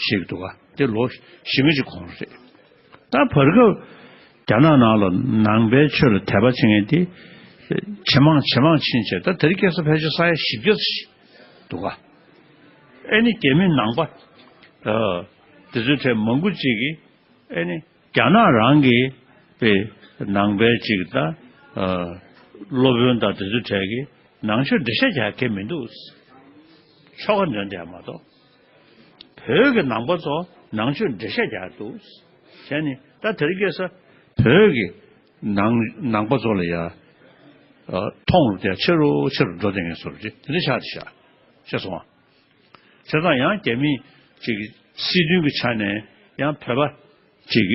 ཞིག་འདུག་ག་དེ་ལོ་བཞི་ལྔ་ཅིག་གོང་རེད། ད་བར་སྐབས་རྒྱ་ནག་ནང་ལ་ནང་པའི་ཆོས་ལ་དད་པ་བྱེད་མཁན་དེ་ཇེ་མང་ཇེ་མང་ཕྱིན་བྱས། ད་དེ་རིང་ཁ་སང་ཕལ་ཆེར་ས་ཡ་བཞི་བརྒྱ་ཅིག་འདུག་ག་ཨེ་ནི་རྒྱ་མི་ནང་པ་ཨ་དེ་ཚོའི་གྲས་མང་པོ་ཅིག་གིས་ཨེ་ནི་རྒྱ་ནག་རང་གི་པའི་ནང་པའི་ཅིག་ད་ཨ་སློབ་དཔོན་དང་དེ་ཚོའི་གྲས་ཀྱིས་ནང་ཆོས་འགྲེལ་བཤད་རྒྱག་མཁན་མི་འདུག་ཆོ་ག་འདོན་བསྡད་མ་གཏོགས། བོད་ཀྱི་ནང་པ་ཚོ་ནང་ཆོས་འགྲེལ་བཤད་རྒྱག་འདུག་བྱས་ནས་ད་དེ་རིང་ཁ་སང་བོད་ཀྱི་ནང་ནང་པ་ཚོ་ལ་ཡ་ཨ་མཐོང་རུ་དེ་ཆེ་རུ་ཆེ་རུ་འགྲོ་བསྡད་མཁན་བཟོ་འདྲ་ཅིག་དེ་འདྲ་ཆགས་བསྡད་ཤག་ཤེས་སོང་ཨ། བྱས་ཙང་ཡང་རྒྱ་མིའི་ཅིག་སྲིད་དོན་གྱི་ཆ་ནས་ཡང་བོད་པ་ཅིག་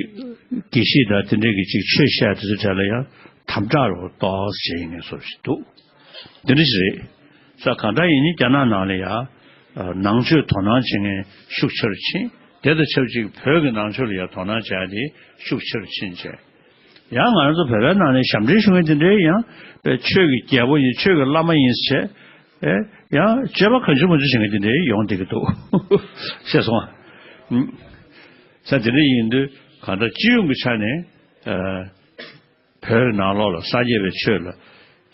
དགེ་བཤེས་དང་དེ་འདྲའི་གི་ཅིག་ཆོས་བཤད་དེ་ཚོའི་གྲས་ལ་ཡང་དམ་དྲག་རུ་ཏོག་ཙམ་བྱས་ཡིན་ངེས་བཟོ་ཞིག་འདུག་དེ་འདྲ་ཞིག་རེད། ས་གང་འདྲ་ཡིན་ནི་རྒྱ་ནག་ནང་ལ་ཡང་ནང་ཆོས་དོ་སྣང་བྱེད་མཁན་ཤུགས་ཆེ་རུ་ཕྱིན། དེ་དང་ཆབས་ཅིག་བོད་ཀྱི་ནང་ཆོས་ལ་ཡང་དོ་སྣང་བྱས་ཏེ་ཤུགས་ཆེ་རུ་ཕྱིན་བྱས། ཡང་ང་རང་ཚོ་བོད་པའི་ནང་ནས་ཞབས་འདྲེན་ཞུ་མཁན་དེ་འདྲའི་ཡང་ཆོས་ཀྱི་རྒྱལ་པོ་ཡིན་ཆོས་ཀྱི་བླ་མ་ཡིན་ཟེར། ཨེ། ཡང་སྤྱོད་པ་གང་བྱུང་མང་བྱུང་བྱེད་མཁན་དེ་འདྲའི་ཡོང་བསྡད་ཀྱི་འདུག་ཤེས་སོང་ཨ། ས་དེ་འདྲ་ཡིན་དུས་གང་ལྟར་སྤྱི་ཡོངས་ཀྱི་ཆ་ནས་ཨ། བོད་ནང་ལོགས་ལ་སངས་རྒྱས་པའི་ཆོས་ལ་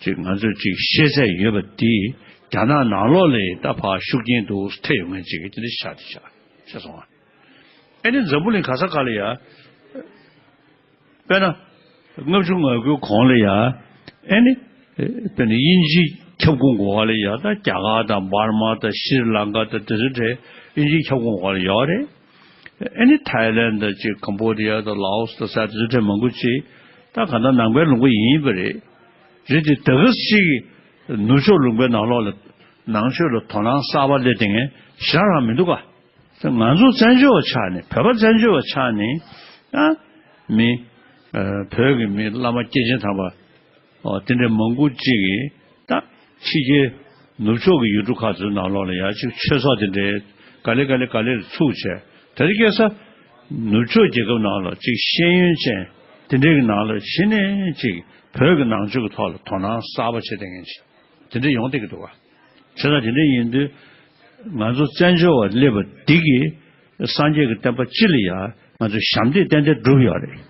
ཅིག་ང་ཚོས་ཅིག་ཤེས་ཚད་ཡོད་པ་འདི་རྒྱ་ནག་ནང་ལོགས་ལ་ད་ཕར་ཤུགས་རྐྱེན་འདུག་ཐེབས་ཡོང་མཁན་ཅིག་གི་དེ་འདྲ་ཆགས་བསྡད་ཤག་ཤེས་སོང་ཨ། ཨེ་ནི་འཛམ་བུ་གླིང་ག་ས་ག་ལ་ཡ། དཔེར་ན། ལྔ་བཅུ་ང་དགུའི་གོང་ལ་ཡ། ཨེ་ནི། དཔེར་ན་དབྱིན་ཇིའི་ཁྱབ་ཁོངས་འོག་ལ་ཡ་ད་རྒྱ་གར་དང་འབར་མ་དང་ཤྲི་ལང་ཀ་དང་དེ་ཚོ་གྲས་དབྱིན་ཇིའི་ཁྱབ་ཁོངས་འོག་ལ་ཡོད་རེད། ཨེ་ནི་ཐའི་ལེན་དང་ཅིག་ཀམ་པོ་ཌི་ཡ་དང་ལའོ་སི་དང་ས་དེ་ཚོ་མང་པོ་ཅིག་ད་ག་ད་ནང་པའི་ལུང་པ་ཡིན་པ་རེད། རེད་དེ་ད་ག་ཅིག་ནུབ་ཕྱོགས་ལུང་པའི་ནང་ལོགས་ལ་ནང་ཆོས་ལ་དོ་སྣང་གསར་པ་སླེབས་བསྡད་མཁན་ཞེ་དྲག་མི་འདུག་ག་ང་ཚོ་བཙན་བྱོལ་བ་ཆགས་ནས་བོད་པ་བཙན་བྱོལ་བ་ཆགས་ནས་ཨ་མི་ཨ་བོད་ཀྱི་མི་བླ་མ་སྐྱེས་ཆེན་དམ་པ་ཨོ་དེ་འདྲའི་མང་པོ་ཅིག་གིས་ད་ཕྱི་རྒྱལ་ནུབ་ཕྱོགས་ཀྱི་ཡུལ་གྲུ་ཁག་ཚོའི་ནང་ལོགས་ལ་ཡ་ཅིག་ཆོས་ཚོགས་དེ་འདྲའི་ག་ལེ་ག་ལེ་ག་ལེ་ལ་ཚུགས་བྱས་དེ་རིང་ཁ་སང་ནུབ་ཕྱོགས་རྒྱལ་ཁབ་ནང་ལ་ཅིག་ཤེས་ཡོན་ཅན་དེ་འདྲའི་གི་ནང་ལ་གཞི་ནས་ཅིག་བོད་ཀྱི་ནང་ཆོས་ཀྱི་ཐོག་ལ་དོ་སྣང་གསར་པ་བྱེད་བསྡད་མཁན་ཅིག་དེ་འདྲ་ཡོང་བསྡད་ཀྱི་འདུག་ག་བྱས་ཙང་དེ་འདྲ་ཡིན་དུས་ང་ཚོ་བཙན་བྱོལ་བ་སླེབས་པ་འདི་གིས་སངས་རྒྱས་ཀྱི་བསྟན་པ་སྤྱི་ལ་ཡང་ང་ཚོས་ཞབས་འདེགས་ཏན་ཏན་བསྒྲུབས་ཡོད་རེད།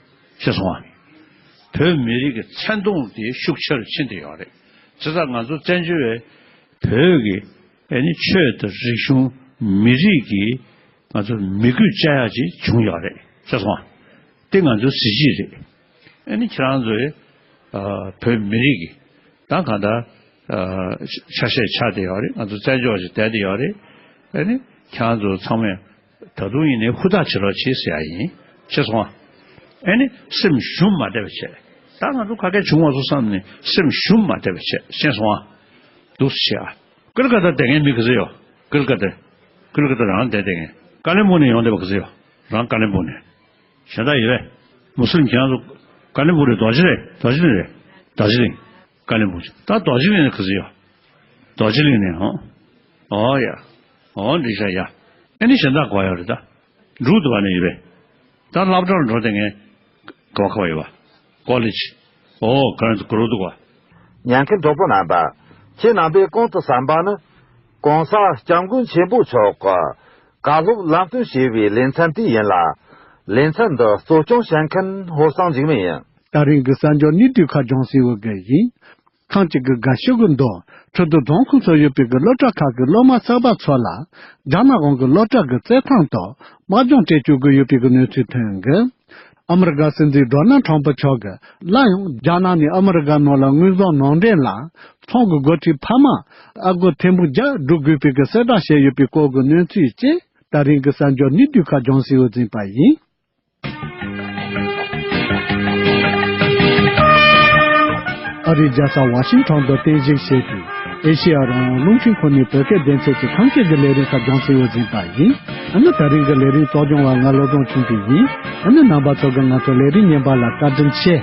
ཤེས་སོང་ང་། བོད་མི་རིགས་ཀྱི་མཚན་མཐོང་དེ་ཤུགས་ཆེ་རུ་ཕྱིན་བསྡད་ཡོད་རེད། བྱས་ཙང་ང་ཚོ་བཙན་བྱོལ་བའི་བོད་ཀྱི་ཨ་ནི་ཆོས་དང་རིག་གཞུང་མི་རིགས་ཀྱི་ང་ཚོ་མི་རྒོད་བཅའ་ཡག་ཅིག་བྱུང་ཡོད་རེད། ཤེས་སོང་ང་། དེ་ང་ཚོའི་གཟི་བརྗིད་རེད། ཨ་ནི་ཁྱེད་རང་ཚོའི་ཨ་བོད་མི་རིགས་ཀྱི་ད་གང་ལྟར་ཨ་ཆ་ཤས་ཆགས་བསྡད་ཡོད་རེད། ང་ཚོ་བཙན་བྱོལ་བ་ཞིག་བསྡད་བསྡད་ཡོད་རེད། ཨ་ནི་ཁྱེད་རང་ཚོ་ཚང་མས་ད་དུང་ཡིན་ནའི་ཧུར་ཐག་བྱེད་རོགས་བྱེད་ཟེར་ཡ་ཡིན། ཤེས་སོང་ང་། ཨ་ནི་སེམས་ཞུམ་མ་བསྡད་པ་བྱས། ད་ང་ཚོ་ག་གེ་བྱུང་མ་སོང་བསམ་ནས་སེམས་ཞུམ་མ་བསྡད་པ་བྱས། ཤེས་སོང་ང་། འདུག་སེ་བྱས་ཨ། ཀུལ་ཀ་ཏ་བསྡད་མཁན་མི་ག་ཚོད་ཡོད། ཀུལ་ཀ་ཏ། ཀུལ་ཀ་ཏ་རང་བསྡད་བསྡད་མཁན། ཀ་ལེ་སྦུག་ནས་ཡོང་བསྡད་པ་ག་ཚོད་ཡོད། རང་ཀ་ལེ་སྦུག་ནས། གཞན་དག་ཡོད་པས། མུ་སི་ལིམ་ཁྱེད་རང་ཚོ་ཀ་ལེ་སྦུག་རེད། རྡོ་རྗེ་རེད། རྡོ་རྗེ་གླིང་རེད། རྡོ་རྗེ་གླིང་། ཀ་ལེ་སྦུག་ད་རྡོ་རྗེ་གླིང་ནས་ག་ཚོད་ཡོད། རྡོ་རྗེ་གླིང་ནས་ཨོ། ཨོ་ཡ། ཨོ་འགྲིག་ཤག་ཡ། ཨེ་ནི་གཞན་དག་ག་པར་ཡོད་རེད་ད། འབྲུག་དུ་བ་ནས་ཡོད་པས། ད་སློབ་གྲྭར་འགྲོ་བསྡད་མཁན་ག་པར་ག་པར་ཡོད་པ། ཀོ་ལེཇ། ཨོ་ཁ་རང་ཚོ་གུ་རུ་འདུག་པ། ཉན་མཁན་གྲོགས་པོ་རྣམ་པ། ཁྱེད་རྣམ་པས་གོང་དུ་གསན་པ་ནི། གོང་ས་སྐྱབས་མགོན་ཆེན་པོ་མཆོག་གི་བཀའ་སློབ་ལམ་སྟོན་ཞེས་པའི་ལེ་ཚན་དེ་ཡིན་ལ། ལེ་ཚན་འདི་གཙོ་སྐྱོང་བྱེད་མཁན་ཧོར་སང་འཇིགས་མེད་ཡིན། ད་རིང་གི་གསར་འགྱུར་ནི་དུས་ཁ་ལྗོངས་སི་འོ་གི་ཡིན། ཐེངས་གཅིག་གི་དགའ་ཤོས་ཀྱི་མདོ། ཁྲི་ཏུ་རྫོང་ཁོངས་སུ་ཡོད་པའི་གི་སློབ་གྲྭ་ཁག་གི་སློབ་མ་གསར་པ་ཚོ་ལ། རྒྱ་ནག་གཞུང་གི་སློབ་གྲྭ་གི་རྩེད་ཐང་དུ། དམག་སྦྱོང་སྤྲད་བཅུག་གི་ཡོད་པའི་གི་གནས་ཚུལ་ཐོན་གི་ཨ་མི་རི་ཀ་སྲིད་འཛིན་ཌོ་ནལ་ཁྲམ་པུ་མཆོག་གིས་སླར་ཡང་རྒྱ་ནག་ནས་ཨ་མི་རི་ཀ་ནང་ལ་དངོས་ཟོག་ནང་འདྲེན་ལ་ཚོང་གི་འགོ་ཁྲིད་འཕར་མ་ཨ་སྒོར་ཐེར་འབུམ་བརྒྱ་སྒྲུབ་དགོས་པའི་གི་གསལ་བསྒྲགས་བྱས་ཡོད་པའི་སྐོར་གྱི་གནས་ཚུལ་བཅས་ད་རིང་གི་གསར་འགྱུར་ནི་དུས་ཁ་ལྗོངས་སི་འོ་འཛིན་པ་ཡིན། ཨ་རིའི་རྒྱལ་ས་ཝ་ཤིང་ཊོན་དུ་རྟེན་གཞི་བྱས་ཏེ། ཨེ་ཤེ་ཡ་རང་དབང་རླུང་འཕྲིན་ཁང་ནས་བོད་སྐད་སྡེ་ཚན་གྱི་ཐང་ཤད་ཀྱི་ལས་རིམ་ཁག་སྦྱོང་སའི་འོས་འཛིན་པ་ཡིན། ཨ་ནི་ད་རིང་གི་ལས་རིམ་གཙོ་སྐྱོང་བ་ང་བློ་བཟང་ཆོས་འཕེལ་ཡིན། ཨ་ནི་རྣམ་པ་ཚོ་གིས་ང་ཚོ་ལས་རིམ་ཉན་པ་ལ་བཀའ་དྲིན་ཆེ།